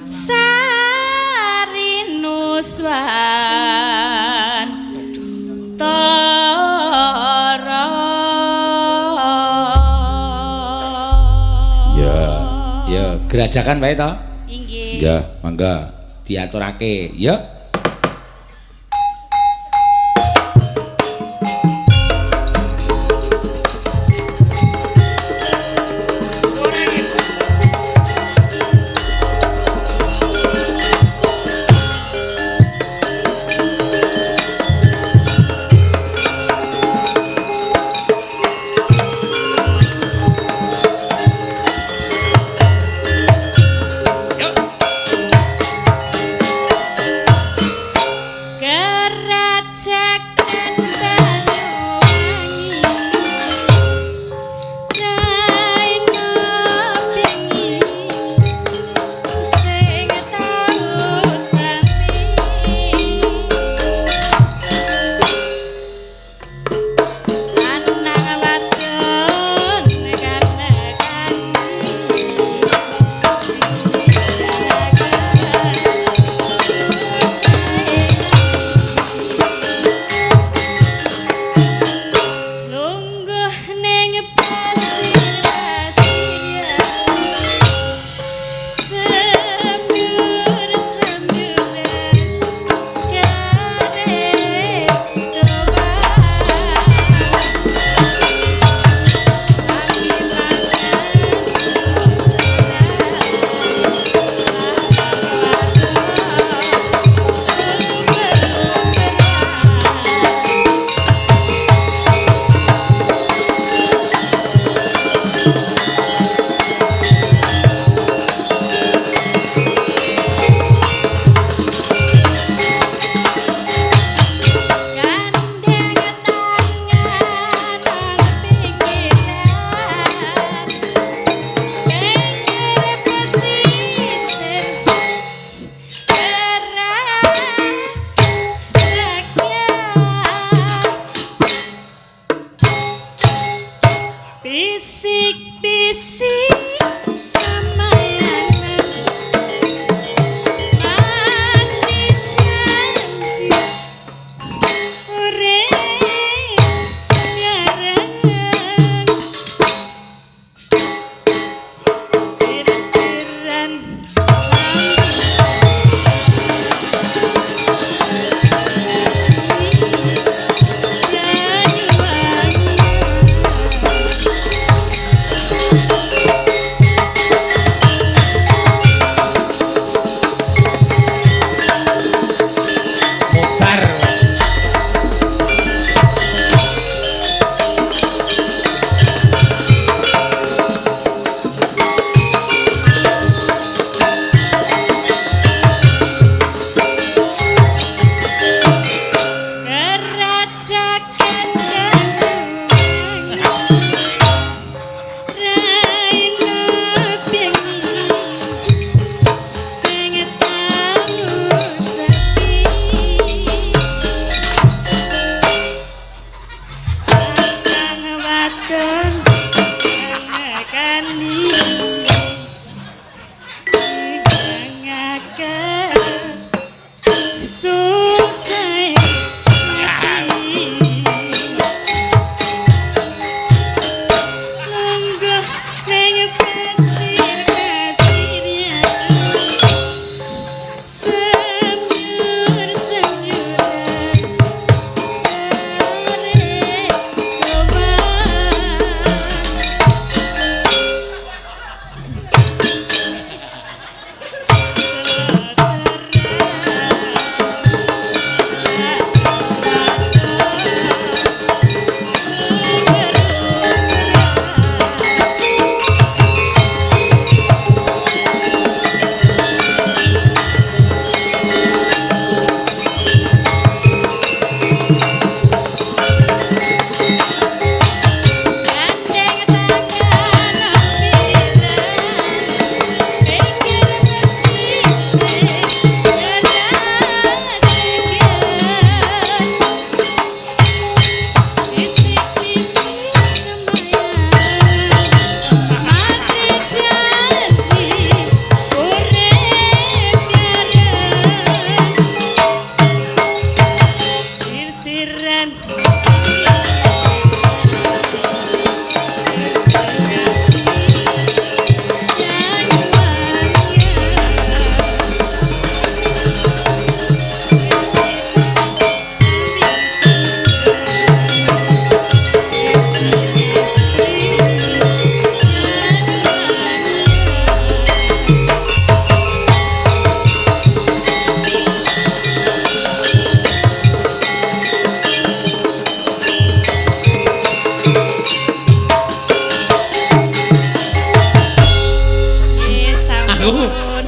Sarinuswan Tara. Ya. Ya, gerajakan wae to. Inggih. Ya, mangga diaturake. Ya. Yuk. Gerajakan Banyuwangi Raina bengi sing tau sami Anang wadon kanekani.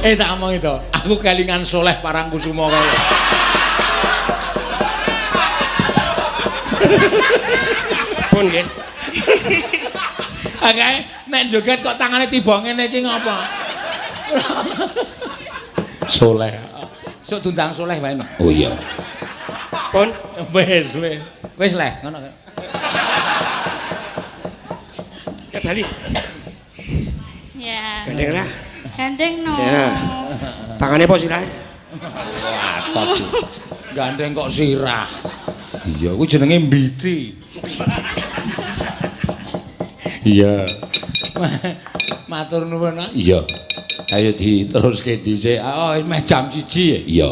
Tak omong itu. Aku kelingan Soleh Parangkusumo kae. Pun nggih. Akeh nek joget kok tangane tiba ngene iki ngopo? Soleh. Sok diundang Soleh wae. Oh iya. Pun wis wis. Wis leh ngono. Ya bali. Ya. Gandeng lah. Gandeng no. Ya. Tangane apa sirahe? Atos. Gandeng kok sirah. Iya, kuwi jenenge mbiti. Iya. Matur nuwun. Iya. Ayo diteruske dhisik. Oh, meh jam 1 ya. Iya.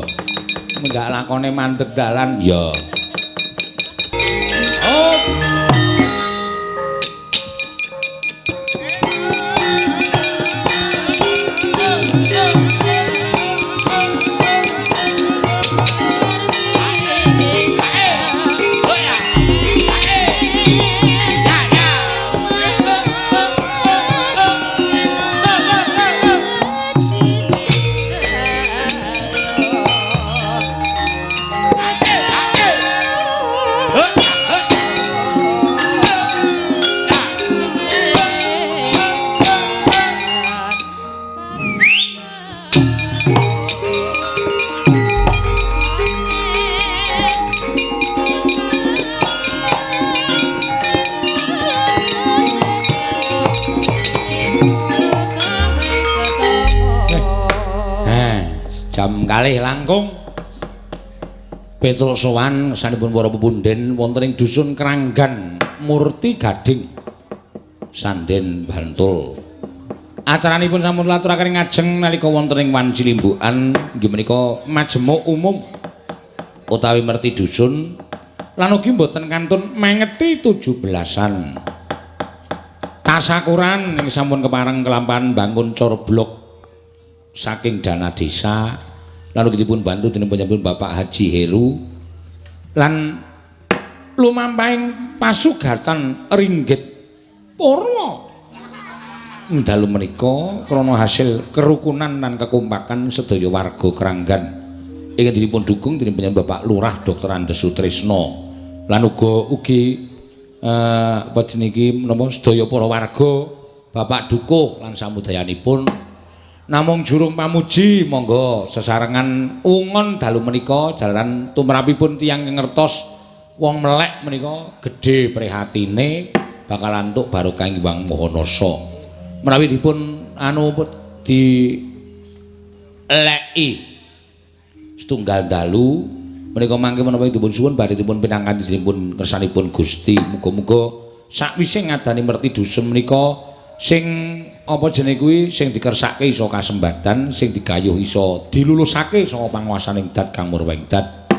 Mendak lakone mandeg dalan. Iya. Oh. Jam kalih langkung Petruk sowan sanipun para pepunden wonten ing dusun Kranggan Murti Gading Sanden Bantul. Acaranipun sampun laturaken ngajeng nalika wonten ing wanci limbukan inggih menika majemuk umum utawi merti dusun lan ugi mboten kantun mengeti 17-an. Tasakuran ing sampun kepareng kelampahan bangun cor blok saking dana desa lan ugi dipun bantu dening panjenengan Bapak Haji Heru lan lumampahing pasugatan ringgit purwa dalu menika krana hasil kerukunan lan kekompakan sedaya warga Kranggan ingkang dipun dukung dening panjenengan Bapak Lurah Dr. Andes Sutrisno lan uga ugi apa jenenge menapa sedaya para warga Bapak Dukuh lan samudayanipun. Namung jurung pamuji monggo sesarengan ungon dalu menika jalaran tumrapipun tiyang ngertos wong melek menika gedhe prihatine bakal antuk barokah ing Hyang Maha Nasa. Menawi dipun anu di leki setunggal dalu menika mangke menapa dipun suwun badhe dipun pinangkan dipun kersanipun Gusti. Muga-muga sakwise ngadani merti dusun menika sing apa jenenge kuwi sing dikersake iso kasembadan, sing digayuh iso dilulusake saka panguwasaning dat Kang Murwengdat.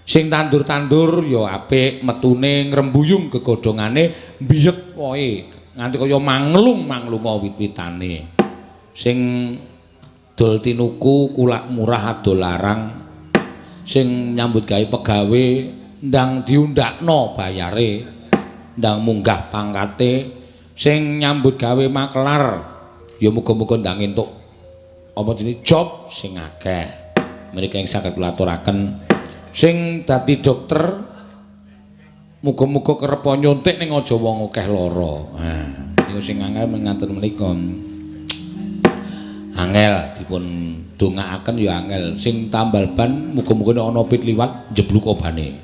Sing tandur-tandur ya apik metune ngrembuyung gegodhongane mbiyek wohe nganti kaya manglung-manglunga wit-witane. Sing dol tinuku kulak murah adol larang, sing nyambut gawe pegawe ndang diundakno bayare, ndang munggah pangkate. Sing nyambut gawe makelar ya muga-muga ndang entuk apa jenenge job sing akeh. Menika ing saged kula aturaken. Sing dadi dokter muga-muga kerep nyuntik ning aja wong akeh lara. Ha niku sing angel mengaten menika. Angel dipun dongaaken ya angel. Sing tambal ban muga-muga nek ana pit liwat njebluk obane.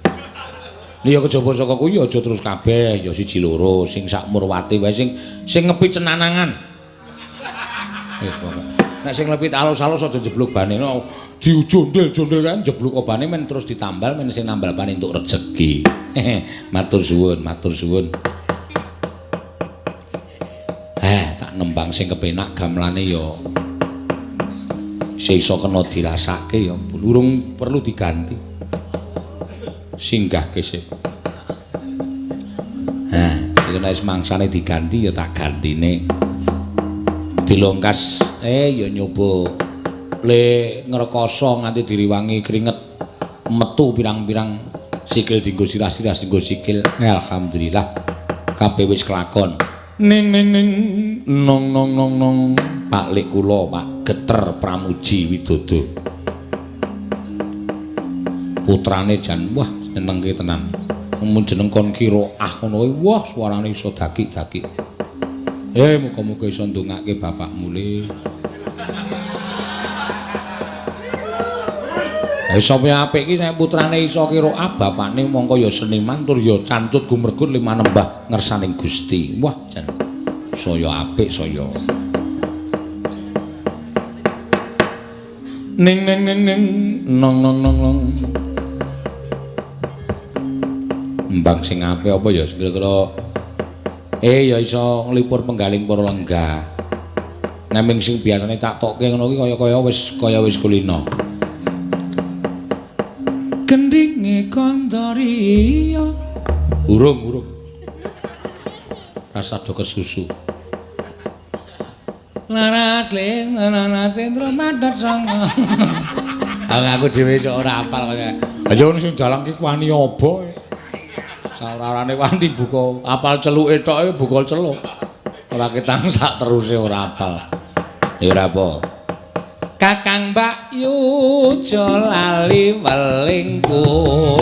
Ya kejaba saka kuwi aja terus kabeh ya siji loro sing sak murwate wae sing sing ngepit cenanangan. Wis pokoke. Nek sing ngepit alus-alus aja njebluk bane. Diujondel-jondel kan njebluk obane men terus ditambal men sing nambal ban entuk rejeki. Matur suwun, matur suwun. Tak nembang sing kepenak gamelane ya iso kena dirasake ya urung perlu diganti. Singgahke sik. Nah, iki nek wis mangsane diganti ya tak gantine. Dilongkas ya nyoba le ngrekoso nganti diriwangi keringet metu pirang-pirang sikil dienggo sirah-sirah dienggo sikil. Alhamdulillah kabeh wis kelakon. Ning ning ning nong nong nong nong. Pak Lik kula Pak Geter Pramuji Widodo. Putrane jan wah nyenengke tenan. Mun jeneng kon kiroah ngono kuwi wah suarane iso dakik-dakik. Muga-muga iso ndongake bapakmu le. Iso apik iki nek putrane iso kiroah bapakne mongko ya seniman tur ya cancut gumergut limanembah ngersaning Gusti. Wah jan saya apik saya. Ning ning ning ning nong nong nong nong. Mbang sing apik apa ya kira-kira ya iso nglipur penggaling para lenggah. Naming sing biasane tak tokke ngono kuwi kaya-kaya wis kaya wis kulino. Gendinge kandariya. Urung urung. Rasa do kesusu. Laras ling laras indra madhat sanga. Aku dhewe iso ora apal kaya. Ayo sing dalang ki wani apa. Saorane wanti buka apal celuke tok buka celuk. Ora ketang sak teruse ora apal. Ya ora apa. Kakang Mbak Yu aja lali welingku.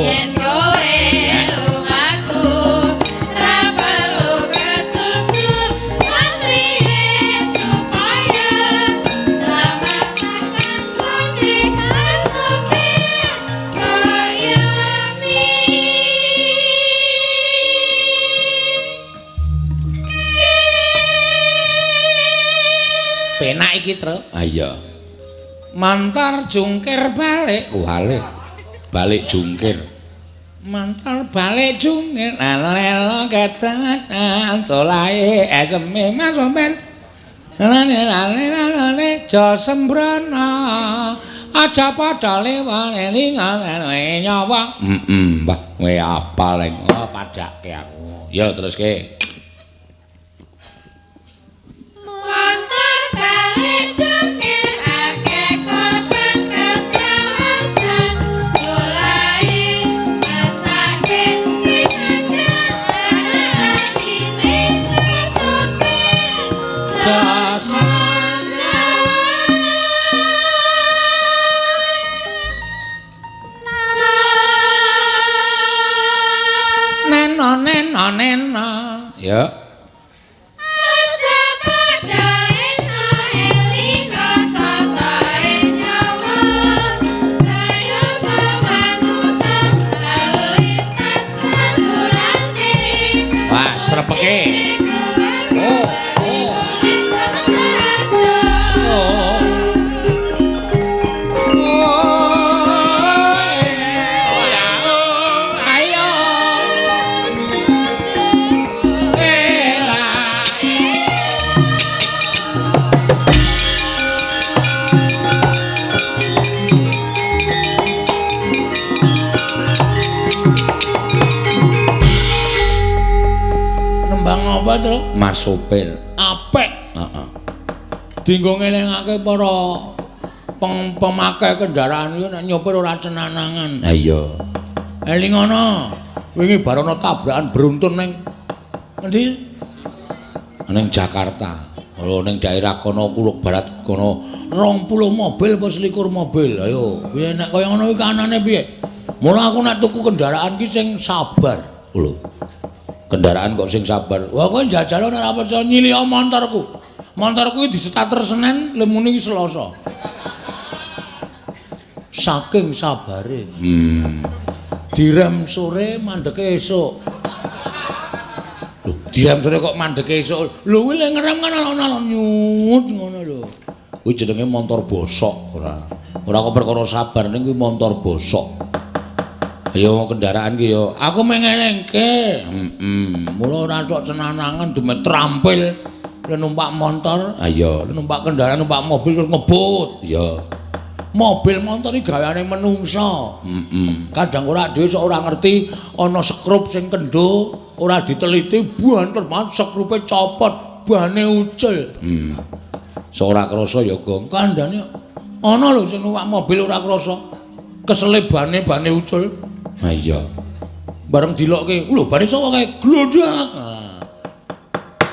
Yen kowe lumaku ra perlu kesusu pamrihe supaya selamat kakang gone kasupir kaya mi. Penak iki, Tru. Ha iya. Mantar jungkir balik. Wale. Balik jungkir. Mantar balik jungkir. Lalo ketesan solahe eseme Mas Omben. Lale lale lale ja sembrono. Aja padha lewane lingane nyawa. Heeh, Mbah, kowe apal reng. Oh, padake aku. Ya teruske. Mantar balik jungkir akeh korban kekerasan mulai mesake sing ada atine supir Neno neno neno. Ya. Aja padha lena elinga tatae nyawa ayo kemanutan lalu lintas aturane. Wah, srepeke. Oh, oh. Oh. Ayo. Ela. Nembang apa, Tru? Mas sopir. Apik. Heeh. Dinggo ngelingake para pemakai kendaraan iki nek nyopir ora cenanangan. Ha iya. Elingono, wingi bar ana tabrakan beruntun ning endi? Ning Jakarta. Lho ning daerah kono Kuluk Barat kono 20 mobil apa 21 mobil. Ayo, piye nek kaya ngono iki kanane piye? Mula aku nek tuku kendaraan ki sing sabar. Lho. Kendaraan kok sing sabar. Wah, kowe njajal ora percaya nyilih montorku. Montorku iki distarter Senin, lemune iki Selasa. Saking sabare. Direm sore mandeke esuk. Lho, direm sore kok mandeke esuk. Lho kuwi lek ngerem kan alon-alon nyut ngono lho. Kuwi jenenge montor bosok ora. Ora kok perkara sabar ning kuwi montor bosok. Ayo kendaraan ki yo. Aku mengelengke. Heeh. Mula ora tok cenanangan dume terampil. Lek numpak motor, ayo, lek numpak kendaraan, numpak mobil terus ngebut. Iya. Mobil motor iki gaweane menungsa. Heeh. Kadang ora dhewe sok ora ngerti ana sekrup sing kendho, ora diteliti banter banget sekrupe copot, bane ucul. Sok ora krasa ya, Gong. Kandhane ana lho sing numpak mobil ora krasa. Kesele bane ucul. Ha iya. Bareng dilokke, lho bane sapa kae? Glondak.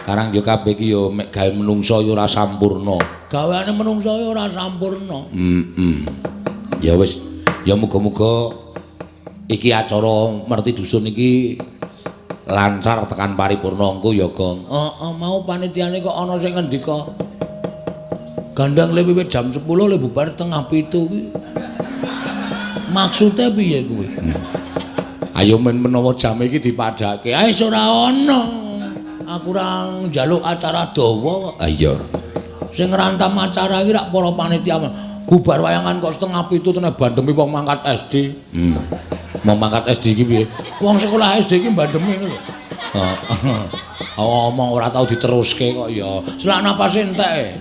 Karang yo kabeh iki yo mek gawe menungsa yo ora sampurna. Gaweane menungsa yo ora sampurna. Heeh. Ya wis, ya muga-muga iki acara merti dusun iki lancar tekan paripurna engko ya, Gong. Heeh, mau panitiane kok ana sing ngendika. Gandang le wiwit jam 10 le bubar 6:30 kuwi. Maksude piye kuwi? Ayo men menawa jam iki dipadhake. Ah wis ora ana. Aku ora njaluk acara dawa kok. Ha iya. Sing ngrantam acara iki rak para panitia. Bubar wayangan kok 6:30 tenan bandemi wong mangkat SD. Wong mangkat SD iki piye? Wong sekolah SD iki bandemi ngono lho. Heeh. Omong ora tau diteruske kok ya. Selak napase entek.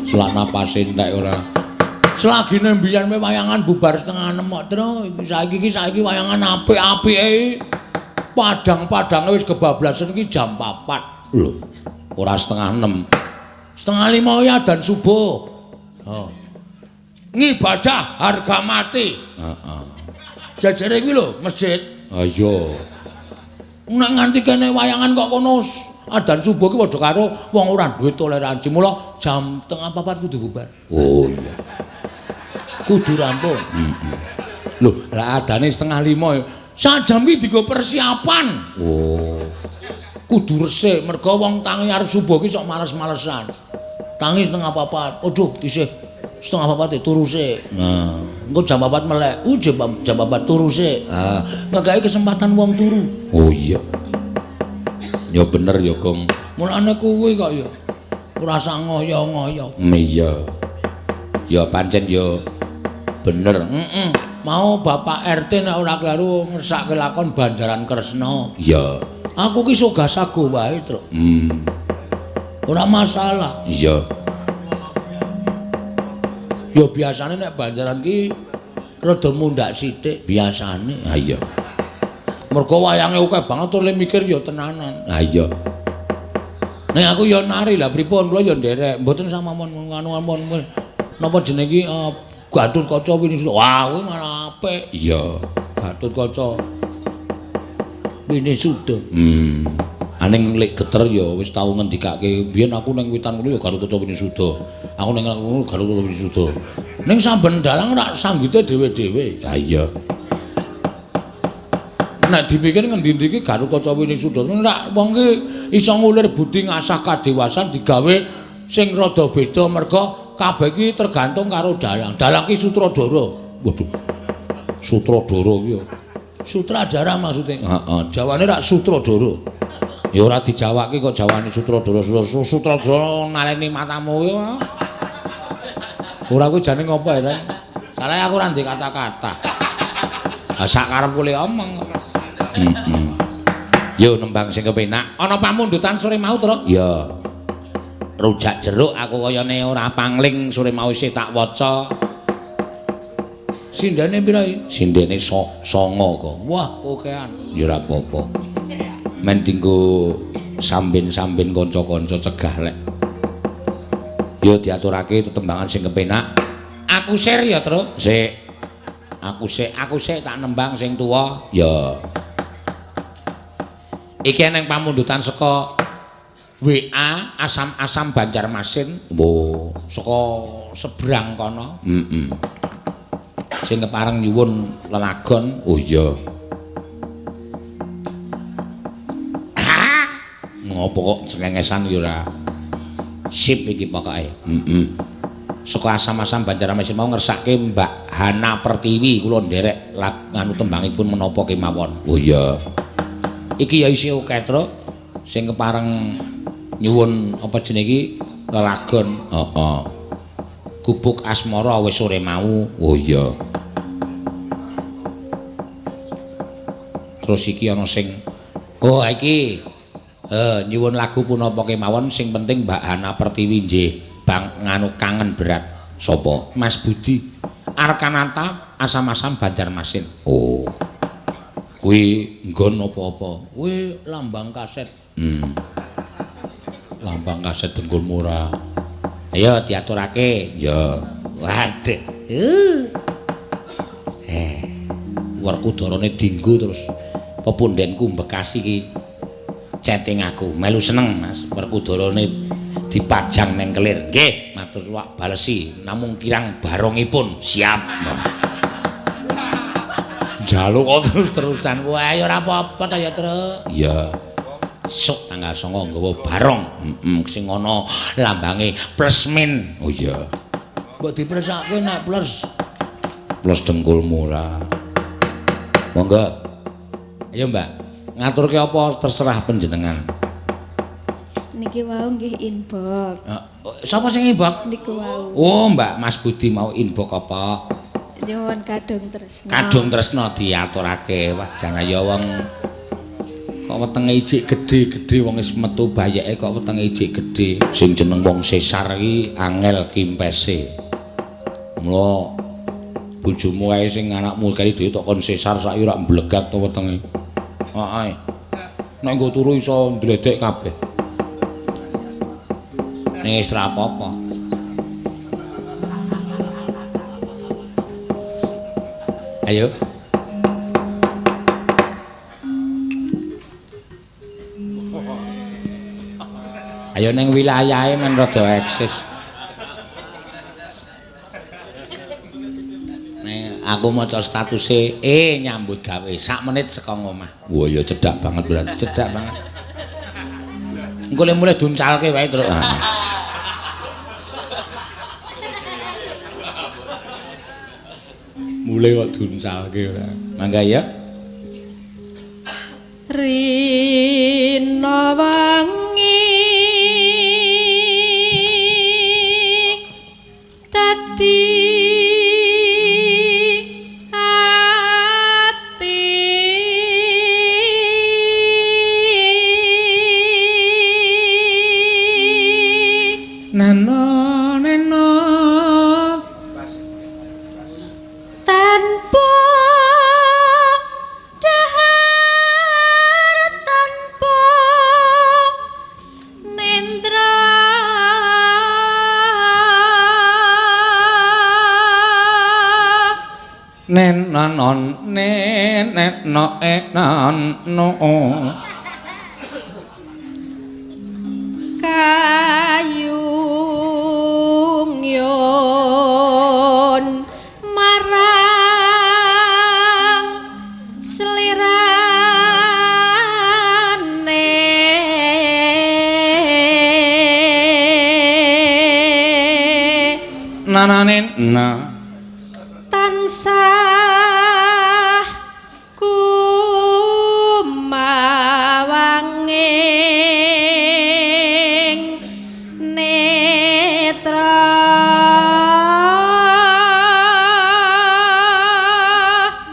Selak napase entek ora. Selagine mbiyen wayangan bubar 5:30 kok, Tru. Saiki iki saiki wayangan apik-apike. Padang-padange wis kebablasan iki jam 4. Lho, ora 5:30. 4:30 ya adzan subuh. Oh. Ngibadah harga mati. Heeh. Jajare kuwi lho masjid. Ha iya. Nek nganti kene wayangan kok kono adzan subuh ki padha karo wong ora duwe toleransi. Mula jam 3:30 kudu bubar. Oh iya. Kudu rampung. Heeh. Lho, lah adane 4:30 ya. Sak jam ki dienggo persiapan. Oh. Kudu resik mergo wong tangi arep subuh ki sok males-malesan. Tangi 3:30. Aduh, isih 3:30 turu sik. Nah, engko jam 4 melek. Jam 4 turu sik. Ah, ngekeki kesempatan wong turu. Oh iya. Ya bener ya, Gong. Mulane kuwi kok ya ora sak ngoyo-ngoyo. Iya. Ya pancen ya bener. Heeh. Mau Bapak RT nek ora kleru ngersake lakon Banjaran Kresna. Iya. Aku ki soga-sago wae, Truk. Ora masalah. Iya. Ya biasane nek Banjaran ki rada mundhak sithik biasane. Ha iya. Mergo wayange akeh banget tur le mikir ya tenanan. Ha iya. Nek aku ya nari lah pripun kula ya nderek. Mboten samamon anu ampun. Napa jenenge iki Gatotkaca Winisuda. Wah, kuwi malah apik. Iya, Gatotkaca Winisuda. Aning lek geter ya wis tau ngendikake biyen aku ning witan ngono ya Gatotkaca Winisuda. Aku ning ngono Gatotkaca Winisuda. Ning saben dalang rak sanggite dhewe-dhewe. Ha iya. Nek dipikir ngendi-endi iki Gatotkaca Winisuda rak wong ki iso ngulir budi ngasah kadewasan digawe sing rada beda merga kabeh iki tergantung karo dalang. Dalang ki sutradara. Waduh. Sutradara ki ya. Sutradara maksude. Heeh, jawane rak sutradara. Ya ora dijawake kok jawane sutradara. Sutradara naleni matamu kuwi. Ora kuwi jane ngopo ya, Ren? Salah aku ora ndek kata-kata. Ha sak karepku le omong kok. Heeh. Yo nembang sing kepenak. Ana pamundutan sore mau, Truk? Iya. Rujak jeruk aku kayane ora pangling sore mau isih tak waca. Sindene pira iki? Sindene 9 kok. Wah, kokean. Ya ora apa-apa. Men dinggo samben-samben kanca-kanca cegah lek. Yo diaturake tetembangan sing kepenak. Aku sir ya, Truk. Sik. Aku sik tak nembang sing tuwa. Ya. Iki eneng pamundutan saka WA Asam-asam Banjarmasin. Wo, saka seberang kono. Heeh. Sing kepareng nyuwun lelagon. Oh iya. Ngopo kok cengengesan ya ora. Sip iki pokoke. Heeh. Saka Asam-asam Banjarmasin mau ngersake Mbak Hana Pertiwi kula nderek nganu tembangipun menapa kemawon. Oh iya. Iki ya isih akeh, Truk. Sing kepareng nyuwun apa jenenge iki lelagon. Heeh. Gubuk Asmara wis sore mau. Oh iya. Terus iki ana sing oh iki nyuwun lagu punapa kemawon sing penting Mbak Hana Pertiwi nggih bang nganu kangen berat. Sapa? Mas Budi Arkananta Asam-asam Banjarmasin. Oh. Kuwi nggon apa-apa? Kuwi lambang kaset. Lambang kaset dengkul murah. Ayo diaturake. Ya. Waduh. Werkudarane dinggo terus pepundhenku Bekasi iki. Chatting aku, melu seneng Mas. Werkudarane dipajang neng kelir. Nggih, matur suwun balesi namung kirang barongipun. Siap. Njaluk kok terus-terusan. Wah, ya ora apa-apa ta ya, Truk. Iya. Sok tanggal 9 nggawa barong. Heeh, sing ana lambange plus min. Oh iya. Mbok dipresake nek plus. Plus dengkulmu ora. Monggo. Ayo, Mbak. Ngaturke apa terserah panjenengan. Niki wau nggih inbox. Sapa sing inbox? Niku wau. Oh, Mbak Mas Budi mau inbox apa? Nyuwun kadung tresna. Kadung tresna diaturake. Wah, jan ya wong kok wetenge ijik gedhe-gedhe wong wis metu bayeke kok wetenge ijik gedhe. Sing jeneng wong sesar iki angel kimpese. Mula bojomu kae sing anakmu kari dhewe tok kon sesar saiki ora mblegak to wetenge. Heeh. Nek nggo turu iso ndledek kabeh. Ning wis ora apa-apa. Ayo. Ayo ning wilayahe men rada eksis. Ning aku maca statuse nyambut gawe sak menit saka omah. Wah ya cedhak banget berarti, cedhak banget. Engko le mulih duncalke wae terus. Mulih kok duncalke ora. Mangga ya. Rina wangi dadi ati nano neno tanpa dahar tanpa nendra nenanon neneno enan no kayung yun marang slirane nananen na tansah kumawanging netra.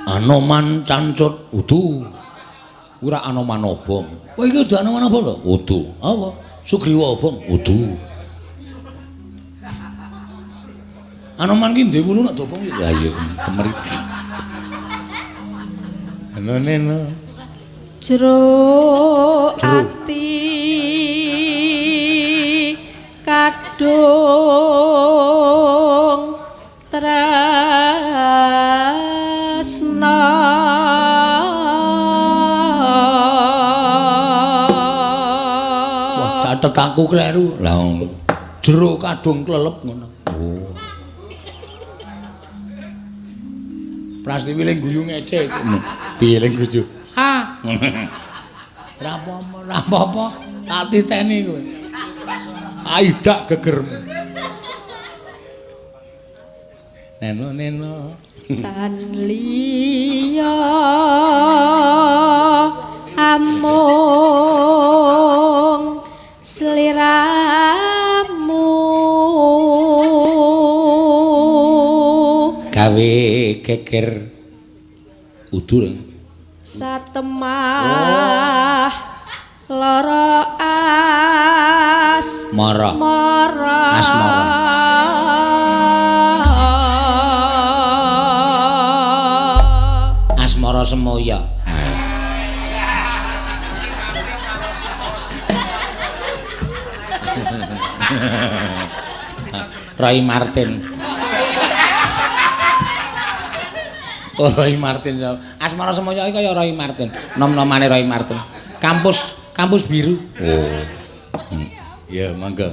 Anoman cancut udu ora Anoman obong. Kowe iki udu Anoman obong lho? Udu. Apa? Sugriwa obong? Udu. Anoman ki ndek wulu nek dobong ya iya kemeridi. Neno. Jero ati kadung tresna. Wah, catetanku kleru. Lah jero kadung klelep ngono. Oh. Prastiwi ling guyu ngece. Piye ling guyu? Ha. Ora apa-apa, ora apa-apa. Tak titeni kowe. Aidak gegermu. Neno neno. Tan liya amung sliramu gawe geger udur satemah lara as mara mara asmara asmara semoya. Roy Martin. Oh, Roy Martin. Asmara Semoyo iki kaya Roy Martin. Nom-nomane Roy Martin. Kampus Kampus biru. Oh. Ya, monggo.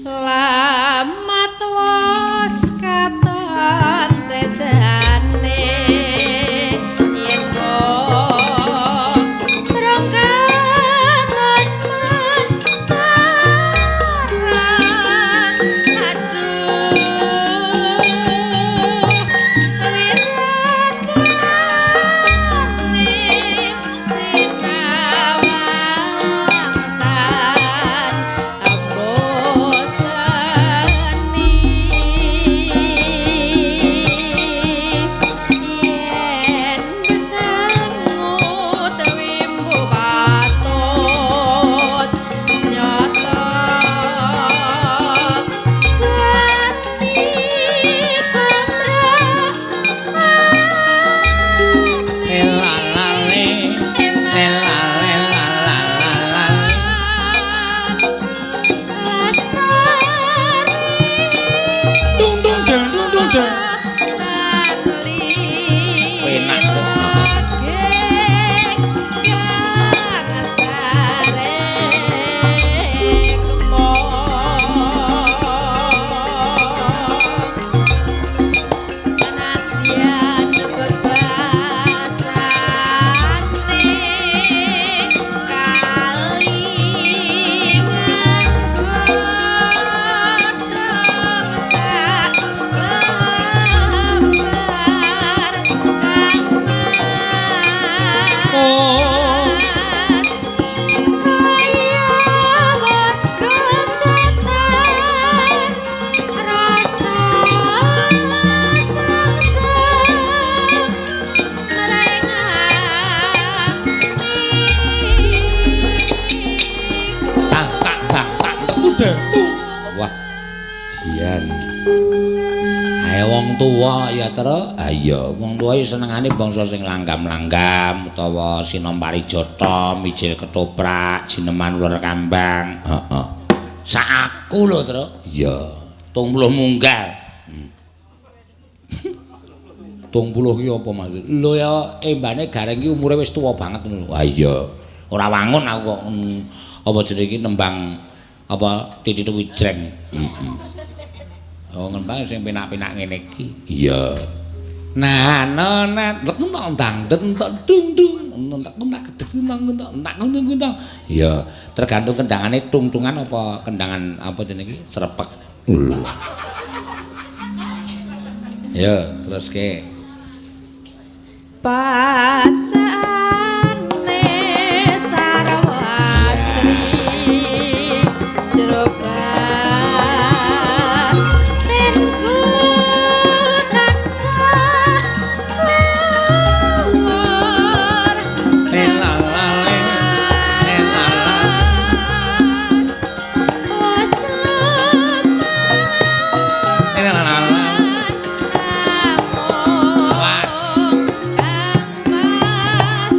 Lamat wos katon tejane yen rongkaton mancarang aduh wirakane sinawang tan aboseni yen besengut wimbo patut nyata jati kumrah Elalale elalelalalala. Dung dung dang dung dung dang. Enak kok. Tak tak tak tak udah tu. Wah. Jian. Ayo wong tuwa ya, Tru. Ha iya, wong tuwa iki senengane bangsa sing langgam-langgam utawa sinom parijata, mijil ketoprak, jineman uler kambang. Heeh. Sak aku lho, Tru. Iya. 30 munggal. 30 ki apa maksud? Lho ya embane Gareng ki umure wis tuwa banget ngono. Wah iya. Ora wangun aku kok apa jenenge iki nembang apa tititu wijreng. Heeh. Oh nembang sing penak-penak ngene iki. Iya. Nah, no na entok ndang entok dung dung entok entok kedek entok entok entok entok. Iya, tergantung kendangane tungtungan apa kendangan apa jenenge iki srepek. Ya, terus ke. Pacane sarwa asri sroban tinku tansah kuwur Elalale elalala. Wes Elalala. Awas. Kang Mas.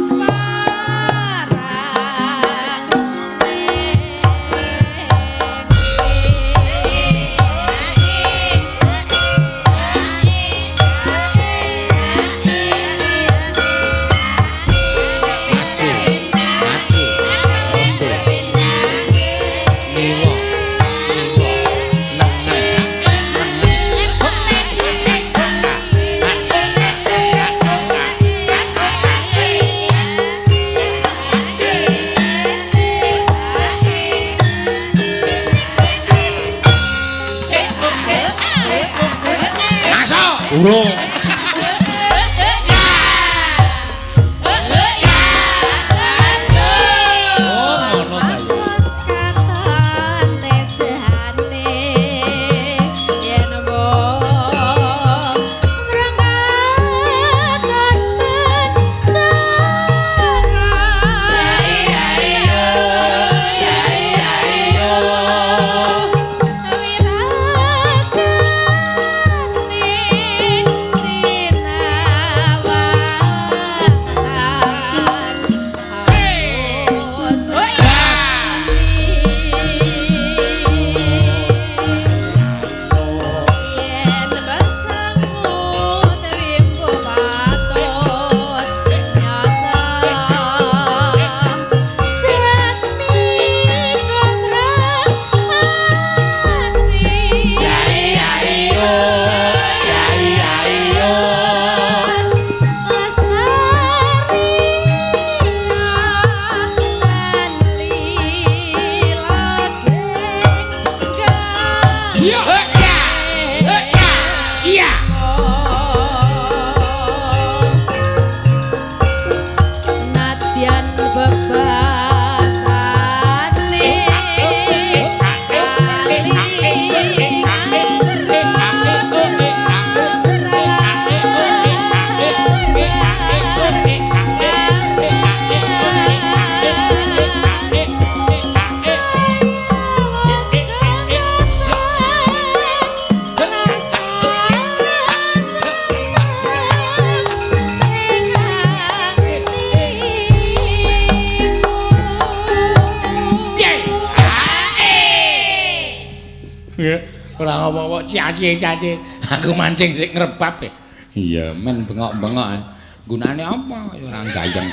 Nggih, ora ngomong kok caci-caci. Aku mancing sik ngrebab e. Iya, men bengok-bengok. Gunane apa? Ya ora gayeng.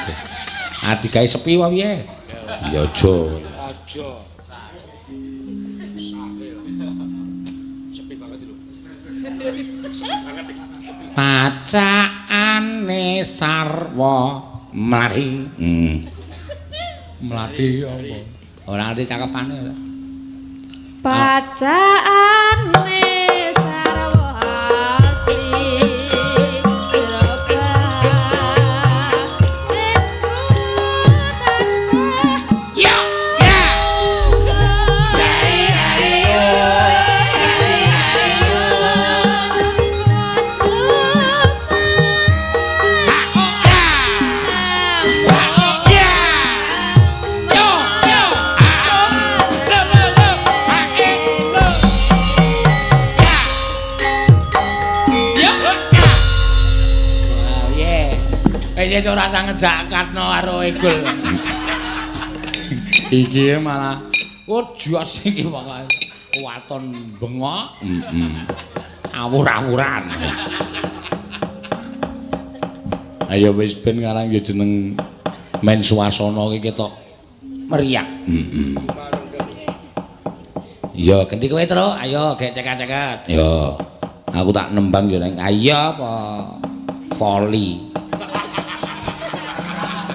Ah digawe sepi wae piye? Ya aja. Aja. Sepi banget lho. Sepi banget iki. Pacakane sarwa mlati. Mlati apa? Ora ngerti cakepane ora. Pacakane sarwa asli Wis ora usah ngejakatno karo Egul. Iki malah oh jos iki pokoke waton bengok. Heeh. Awur-awuran. Ayo wis ben ngarang ya jeneng men suasana iki ketok meriah. Heeh. Ya genti kowe, Tru. Ayo gek ceket-ceket. Ya. Aku tak nembang ya nang ayo apa voli.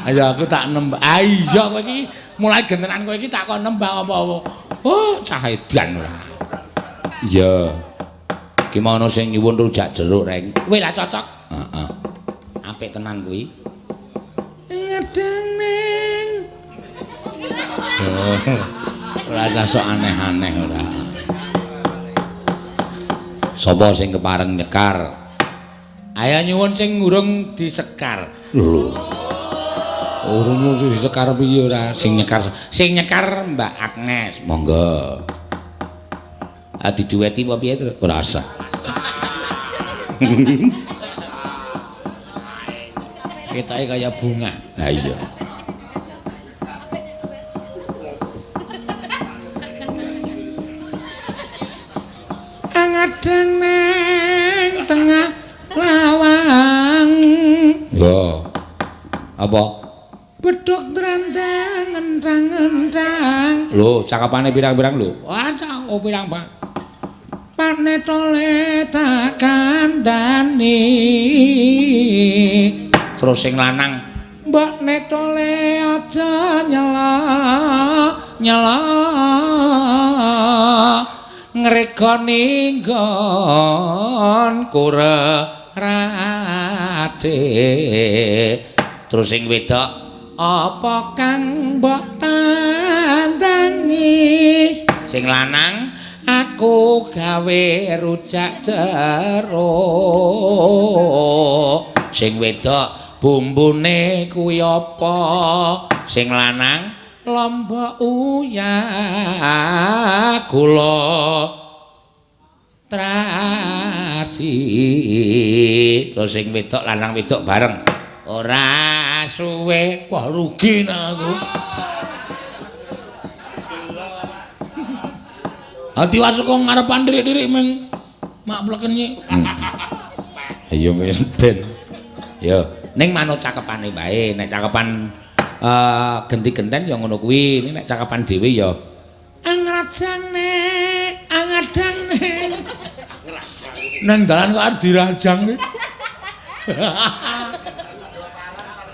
Ayo aku tak nembang. Ah iya kowe iki mulai gentenan kowe iki tak kon nembang apa-apa. Oh, cah edan ora. Iya. Ki mau ana sing nyuwun rujak jeruk, Reng. Kowe lah cocok. Heeh. Apik tenan kuwi. Ngedening. Ora usah sok aneh-aneh ora. Sapa sing kepareng nyekar? Ayo nyuwun sing urung disekar. Lho. Urung disekar piye ora? Sing nyekar, sing nyekar Mbak Agnes. Monggo. Ah diduweti apa piye to? Ora usah. Ketoke kaya bunga. Ha iya. Angadeng nang tengah lawang. Yo. Apa? Bedhog drandang enthang-enthang. Lho, cakepane pirang-pirang lho. Wah, oh pirang, Pak. Panetole tak kandhani. Terus sing lanang, mbok netole aja nyela, nyela. Ngregoni nggon kure race. Terus sing wedok, apa kang mbok tandangi? Sing lanang, aku gawe rujak jeruk. Sing wedok, bumbune kuwi apa? Sing lanang, lombok uyah gula terasi. Terus sing wedok lanang wedok bareng, ora suwe. Wah, rugi nah aku. Ati wasu kok ngarepan dirik-dirik meng mak pleken. Ayo wis ben. Yo, ning manut cakepane wae. Nek cakepan genti-genten ya ngono kuwi. Nek cakepan dhewe ya angrajangne, angadangne. Nang dalan kok arep dirajang.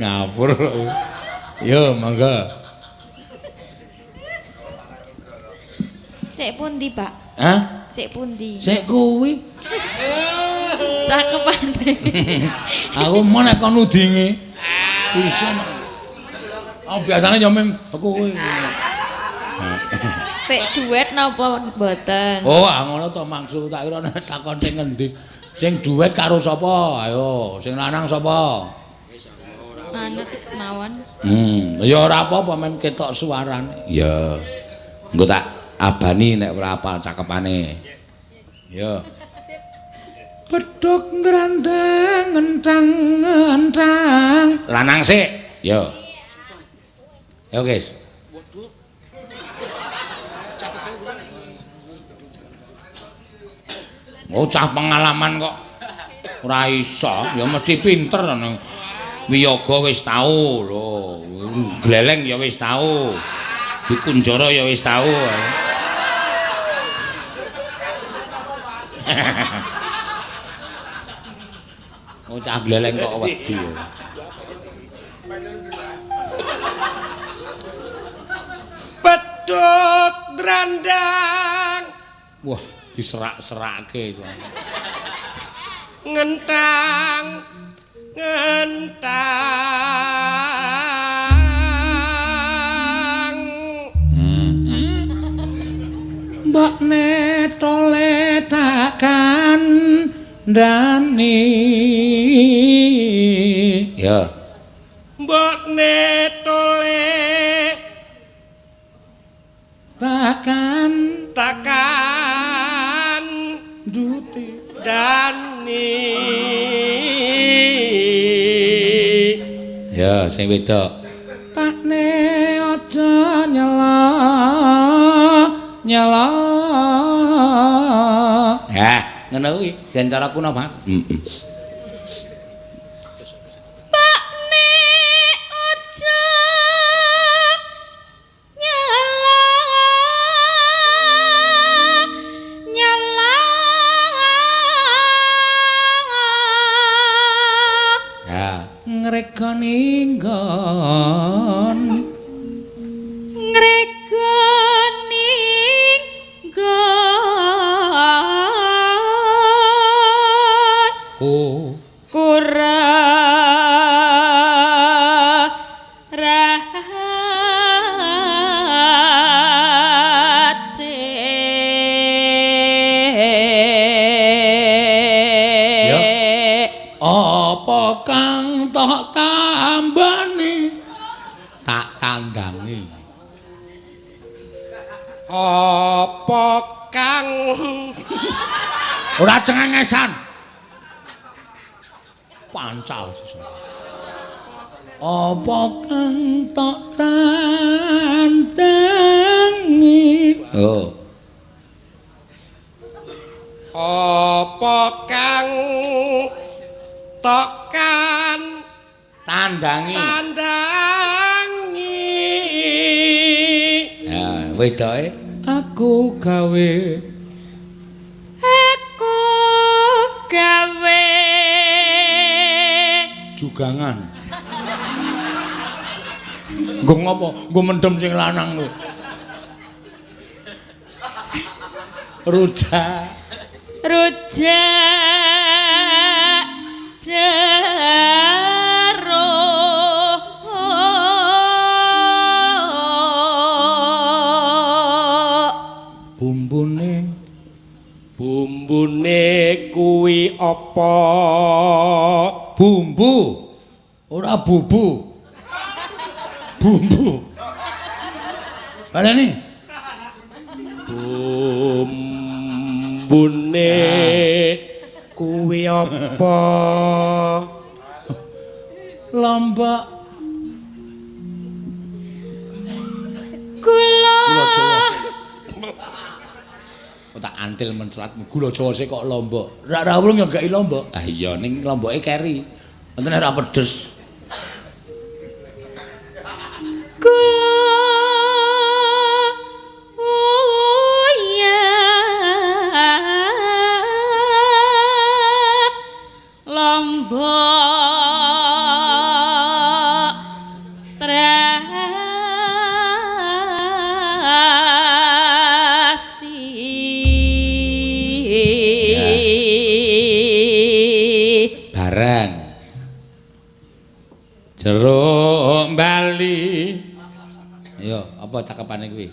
Ngapur. Yo, monggo. Sik pundi, Pak? Hah? Sik pundi? Sik kuwi. Cakepane. Aku mau nek kon nudinge. Iso. Oh, biasane yo mung kuwi. Sik duet napa mboten? Oh, ah ngono to maksud tak kira nek takon sing ngendi. Sing duet karo sapa? Ayo, sing lanang sapa? Manut mawon. Ya ora apa-apa men ketok suarane. Ya. Engko tak abani nek ora apal cakepane. Ya. Bedhog ngrandang enthang-enthang. Lanang sik. Ya. Ya, guys. Oh, cah pengalaman kok ora iso, ya mesti pinter nang wiyaga wis tau lho. Gleleng ya wis tau. Dikunjara ya wis tau. Oh, cah gleleng kok wedi. Beduk drandang. Wah, diserak-serake. Ngentang ngentang. Mbok netole takkan ndani. Ya. Mbok netole takkan takkan duti dani. Ya, sing wedok. Pakne aja nyela nyela. Ya, ngono kuwi jan cara kuno banget. Heeh. Pakne aja nyela nyela. Ya, ngregani nggon. Ngregani nggon. Ku Kura race. Ya. Apa kang tok tambani? Tak tandangi. Apa kang ora cengengesan. Pancal sesuk. Apa kang tok tandangi? Oh. Apa kang tokan tandangi? Tandangi. Ya, wedoke aku gawe. Aku gawe jugangan. Nggo ngopo? Nggo mendem sing lanang lho. Rujak. Rujak jeruk. Bumbune bumbune kuwi apa? Bumbu. Ora bubu. Bumbu. Baleni. Bumbune kuwi apa? Lombok. Gula. Gula Jawa. Oh, tak antil mencelat gula Jawa sik kok lombok. Ra rawung ya gak lombok. Ah iya ning lomboke keri. Wonten ora pedes. Gula. Lombok terasi. Bareng jeruk Bali. Ayo, apa cakepane kuwi?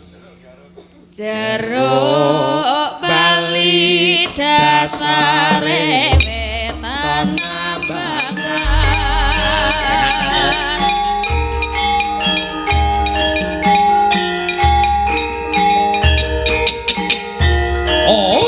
Jeruk Bali dasare wetan ambangan. Oh.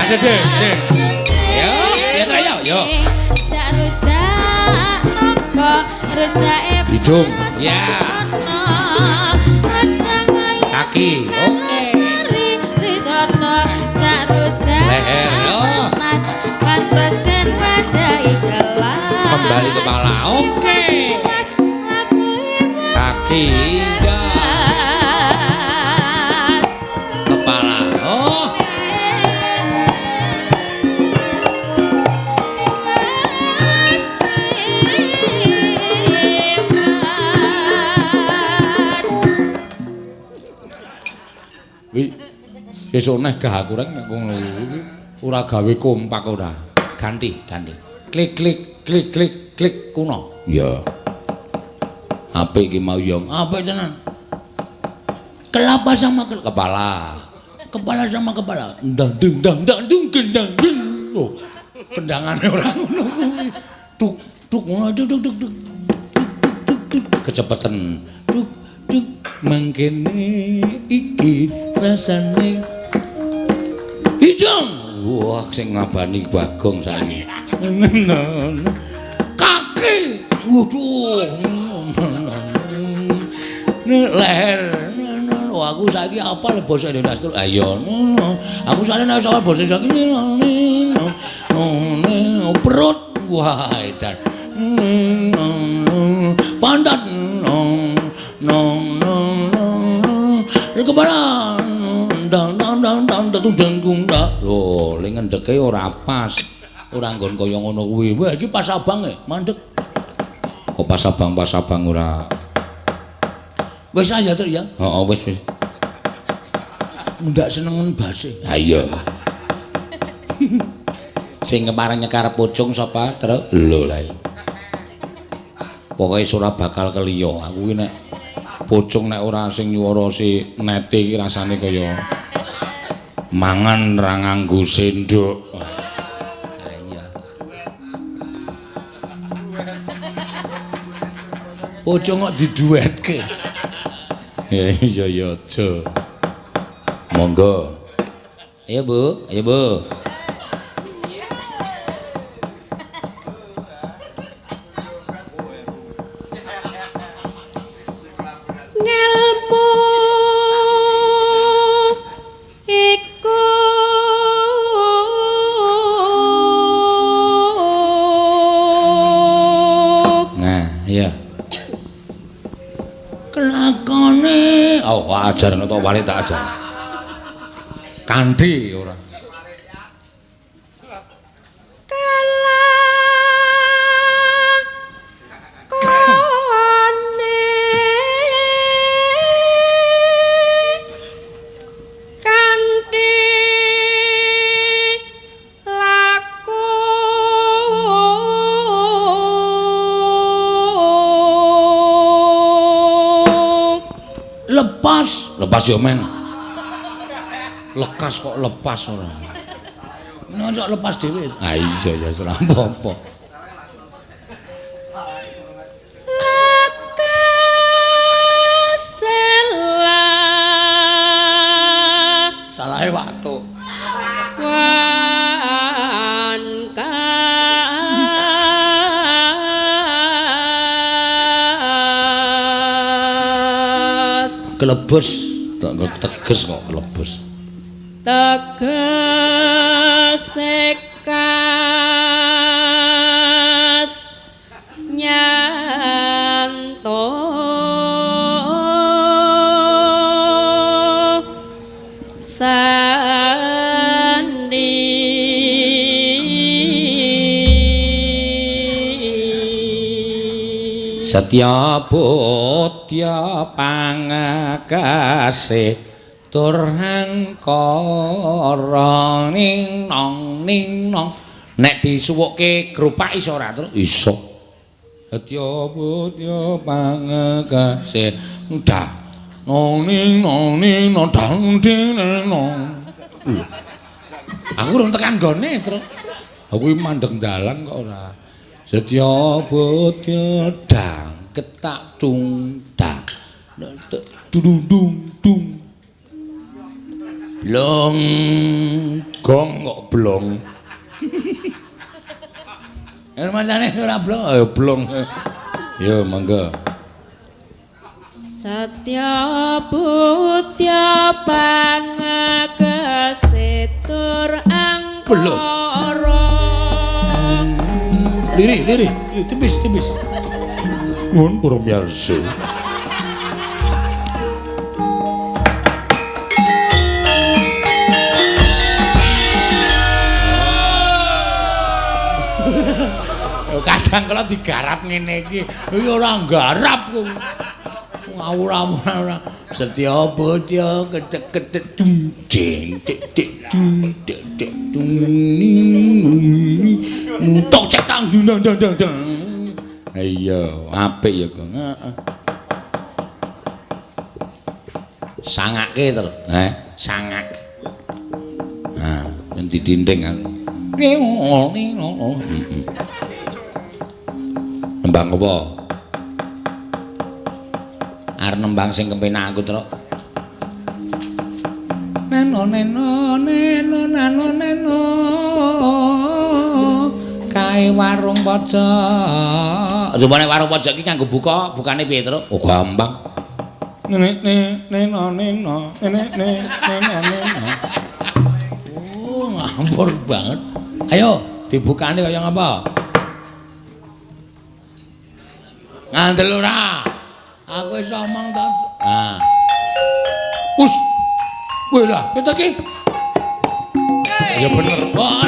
De de de. Yo, ya tra yo, yo. Rujak mongko rujake Hidung. Ya. Kaki. Oke. Leher. Yo. Mas pantes den wadahi kelas. Kembali kepala. Oke. Kaki. Ya. Kepala. Oh. Wi sesuk neh gah aku reng ngono kuwi ora gawe kompak ora. Ganti, ganti. Klik klik klik klik klik kuno. Iya. Apik iki mau yo. Apik tenan. Kelapa sama kepala. Kepala sama kepala. Ndang dung ndang ndang dung gendang dung. Loh, tendangane ora ngono kuwi. Tuk tuk ngono tuk tuk tuk tuk. Tuk tuk kecepeten. Tuk tuk mangkene iki rasane hidung. Wah, sing ngabani Bagong saiki. Kaki. Waduh. Leher. Wah, aku saiki apal basa Indonesia. Ayo. Aku saiki nek apal basa saiki. Perut. Wah, edan. Pantat. Kepala. Ndang ndang ndang ndang ndang dung ndak. Lho, le ngendheke ora pas. Ora nggon kaya ngono kuwi. Wah, iki pas abang e, mandek. Kok pas abang ora. Wis ah ya, Tru ya. Heeh, wis wis. Ndak senengen base. Ha iya. Sing kepareng nyekar pocong sapa, Tru? Lho lah. Pokoke ora bakal keliya. Aku ki nek pocong nek ora sing nyuwara si nete iki rasane kaya mangan ra nganggo sendok. Ha iya. Pocong kok diduetke. Ya iya ya aja. Monggo. Ayo Bu, ayo Bu. Ngelmu iku Nah, iya. Kelakone. Oh, ajar to wali tak ajar. Kanthi ora. Kelakone kanthi laku Lepas, lepas yo men. Lekas kok lepas ora. Nek lepas dhewe. Ah iya ya ora apa-apa. Lekas sela Salahe waktu. wan kas Kelebes, teges kok kelebes. Teges kas nyanto sandi. Setya bodya pangakase tur hangkara ning nong ning nong. Nek disuwukke gropak iso ora, Tru? Iso. Setya bodya pangakase ndah nong ning nong ning nong dang ding nong. Aku urung tekan gone, Tru. Aku iki mandeg dalan kok ora. Setya bodya dang ketak dung dah dung dung dung. Blong gong kok blong. Rumacane ora blong, ayo blong. Yo monggo. Satya budya pangakesitur angkara. Lirih, lirih, tipis, tipis. Nuwun para miyarsa. Kadang kala digarap ngene iki, iki ora nggarap kok. Ngawur-awur ora. Setya budya kethek-kethek dung jeng tik tik dung tik tik dung tok cetang dung dang dang dang. Iya, apik ya, Gong. Heeh. Sangake to, heh, sangak. Ha, yen didinding kan. Heeh. Nembang apa? Arep nembang sing kepenak aku, Truk. Neno neno neno nano neno kae warung pojok. Coba nek warung pojok iki kanggo buka, bukane piye, Truk? Oh, gampang. Nene neno neno nene neno neno. Oh, ngawur banget. Ayo, dibukane kaya ngapa? Ngandel ora? Aku iso omong to. Ah. Us. Wih lah, piye iki? Ya bener. Wah.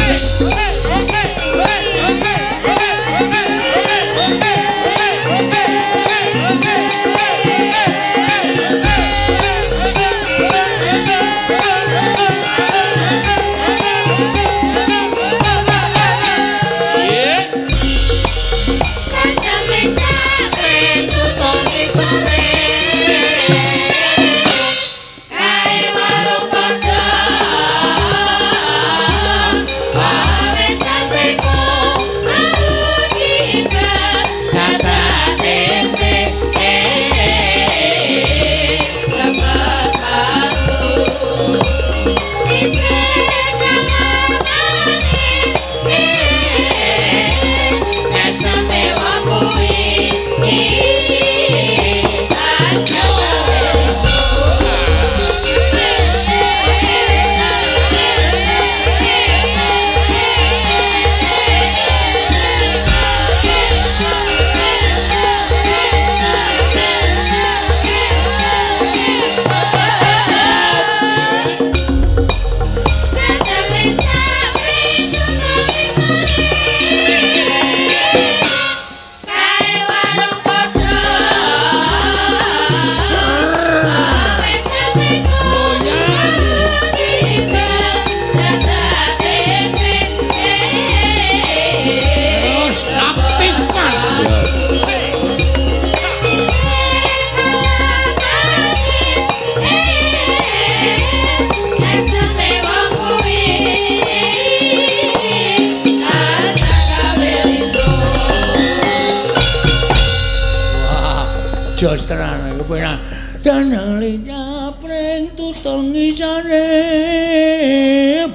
Jos tenan iku penak. Danang lincapring tutung ngisore.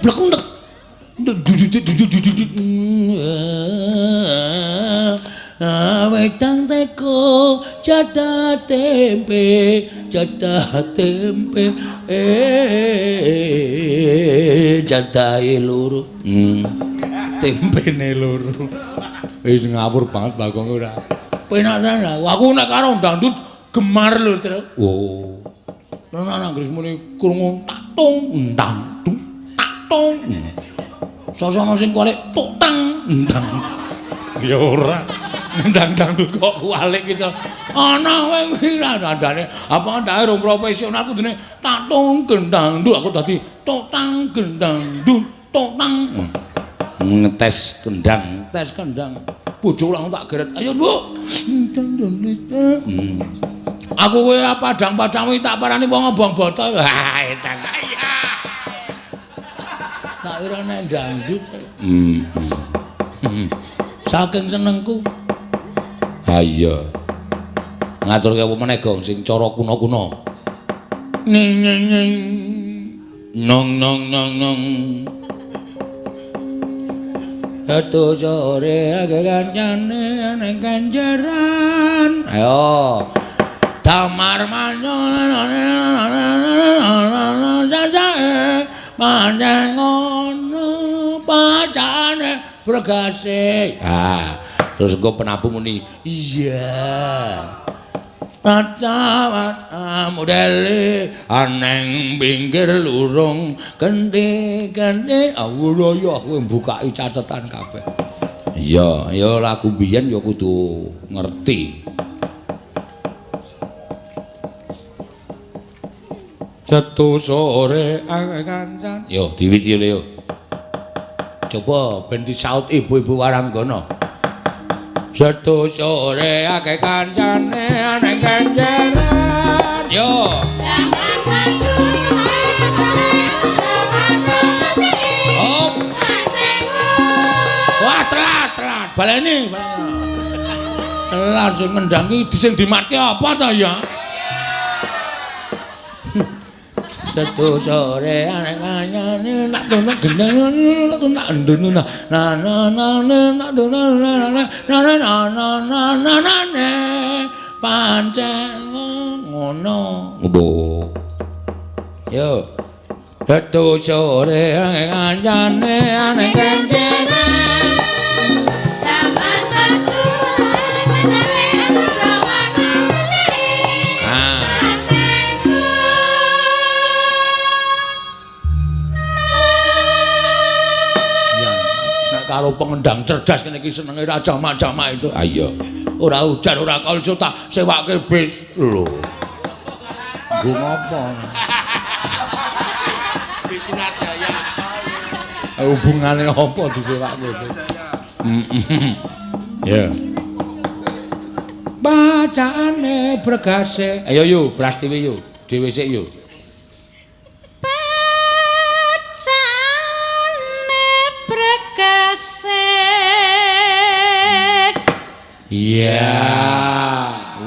Blekundek. Wedang teko jatah tempe, jatah tempe, jatahe loro. Tempene loro. Wis ngawur banget Bagong ora. Penak tenan aku nek karo dangdut gemar lho, Truk. Oh. Tenan anggere muni krungu tak tung ndang dung tak tung. Sasana sing kualik tuk tang ndang. Ya ora. Ndang dangdut kok kualik gitu. Ana kowe ora dandane. Apa ndake rong profesional kudune tak tung gendang duk aku dadi tuk tang gendang duk tuk tang. Ngetes kendang, tes kendang. Bojo langsung tak geret. Ayo, Bu. Aku kowe padang-padang iki tak parani wong ngobong botol. Wah, edan. Tak kira nek dangdut. Saking senengku. Ha iya. Ngaturke apa meneh, Gong, sing cara kuna-kuna. Ning ning ning. Nong nong nong nong. Setu sore akeh kancane ning kanjaran. Ayo. Damar manyo pancen ngono pacane bregase. Ah, terus engko penabuh muni iya. Mata modele aneng pinggir lurung genti-genti awuraya kowe mbukaki catetan kabeh. Iya, ya lagu biyen ya kudu ngerti. Setu sore kancan. Yo diwiti yo. Coba ben disaut ibu-ibu waranggana. Setu sore akeh kancane aneng kancaran. Yo. Jangan maju. Oh. Wah, telat, telat. Baleni, telat sing ngendang iki sing dimatke apa ta ya? Setu sore aneng kancane nak dono gendang nak nak ndono na na na na na na na na na na na na na na pancen ngono. Opo? Yo. Setu sore aneng kancane aneng kancaran. Zaman maju. Ah. Karo pengendang cerdas kene iki senenge ra jamak-jamak itu. Ah iya. Ora udan ora kalso tak sewake bis. Lho. Nggo ngopo? Bis Sinar Jaya. Hubungane apa disewake bis? Ya. Bacaane bregase. Ayo yo, Prastiwi yo. Dhewe sik yo. Iya.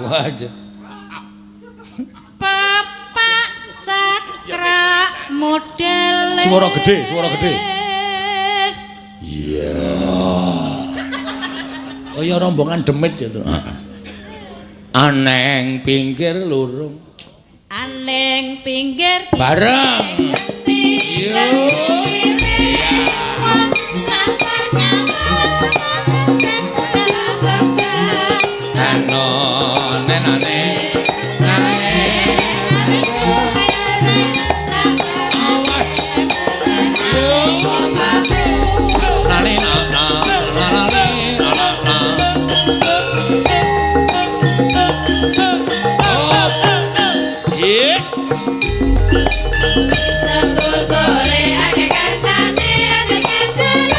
Wah. Papak cakrak modele. Suara gede, suara gede. Iya. Kaya rombongan demit ya to. Aneng pinggir lurung. Aneng pinggir bareng. Iya. Setu sore akeh kancane akeh kancaran.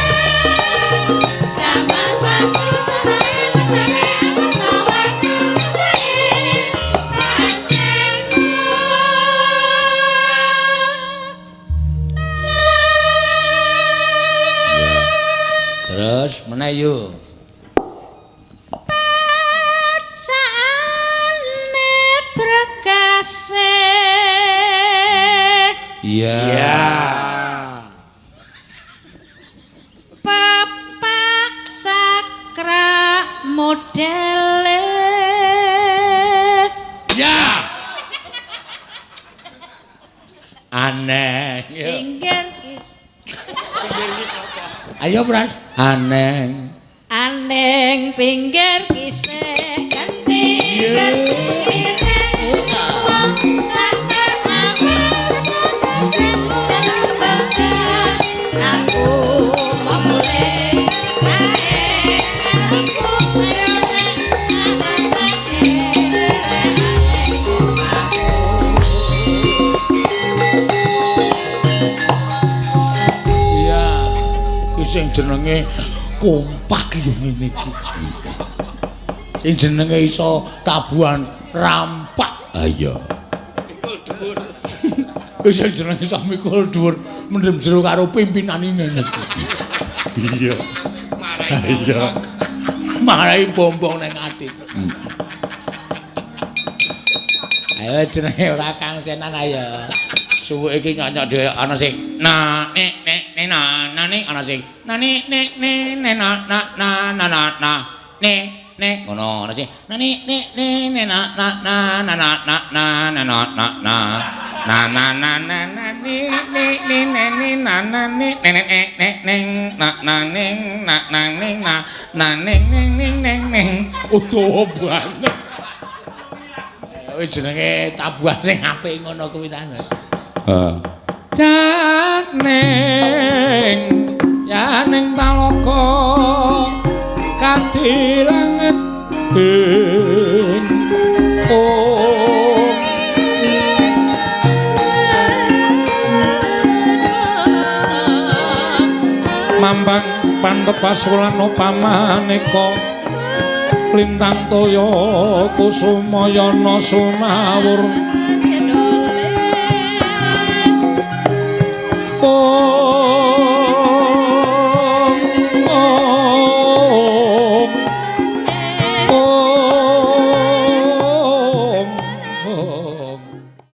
Zaman maju sesare mesake aku waktu sesare. Pancen. Terus meneh yo. Pacane bregase. Iya. Papak cakrak modele. Ya. Aneh. Pinggir kis. Ayo Pras. Aneh. Aneng pinggir kisih ganti. Iya. Ki sing jenenge kompak ya ngene iki. Sing jenenge iso tabuhan rampak. Ha iya. Mikul dhuwur. Sing jenenge iso mikul dhuwur mendem jero karo pimpinane ngene iki. Iya. Marai. Iya. Marai bombong nang ati. Ayo jenenge ora kang senan ayo. Suwuke iki nyok-nyok dhewe ana sing na nek nek ne na na ne ana sing na ne nek ne ne na na na na na na ne ne ngono ana sing na ne ne ne ne na na na na na na na na na na na na na na na na ne ne ne ne ne na na ne ne ne ne ne ne na na ne na na ne na na ne ne ne ne ne. Dawa banget. Kuwi jenenge tabuhan sing apik ngono kuwi ta. Heeh. Janing yaning talaga kadilanget ing oh mambang pantepas wulan pamaneka lintang toya kusumayana sumawur.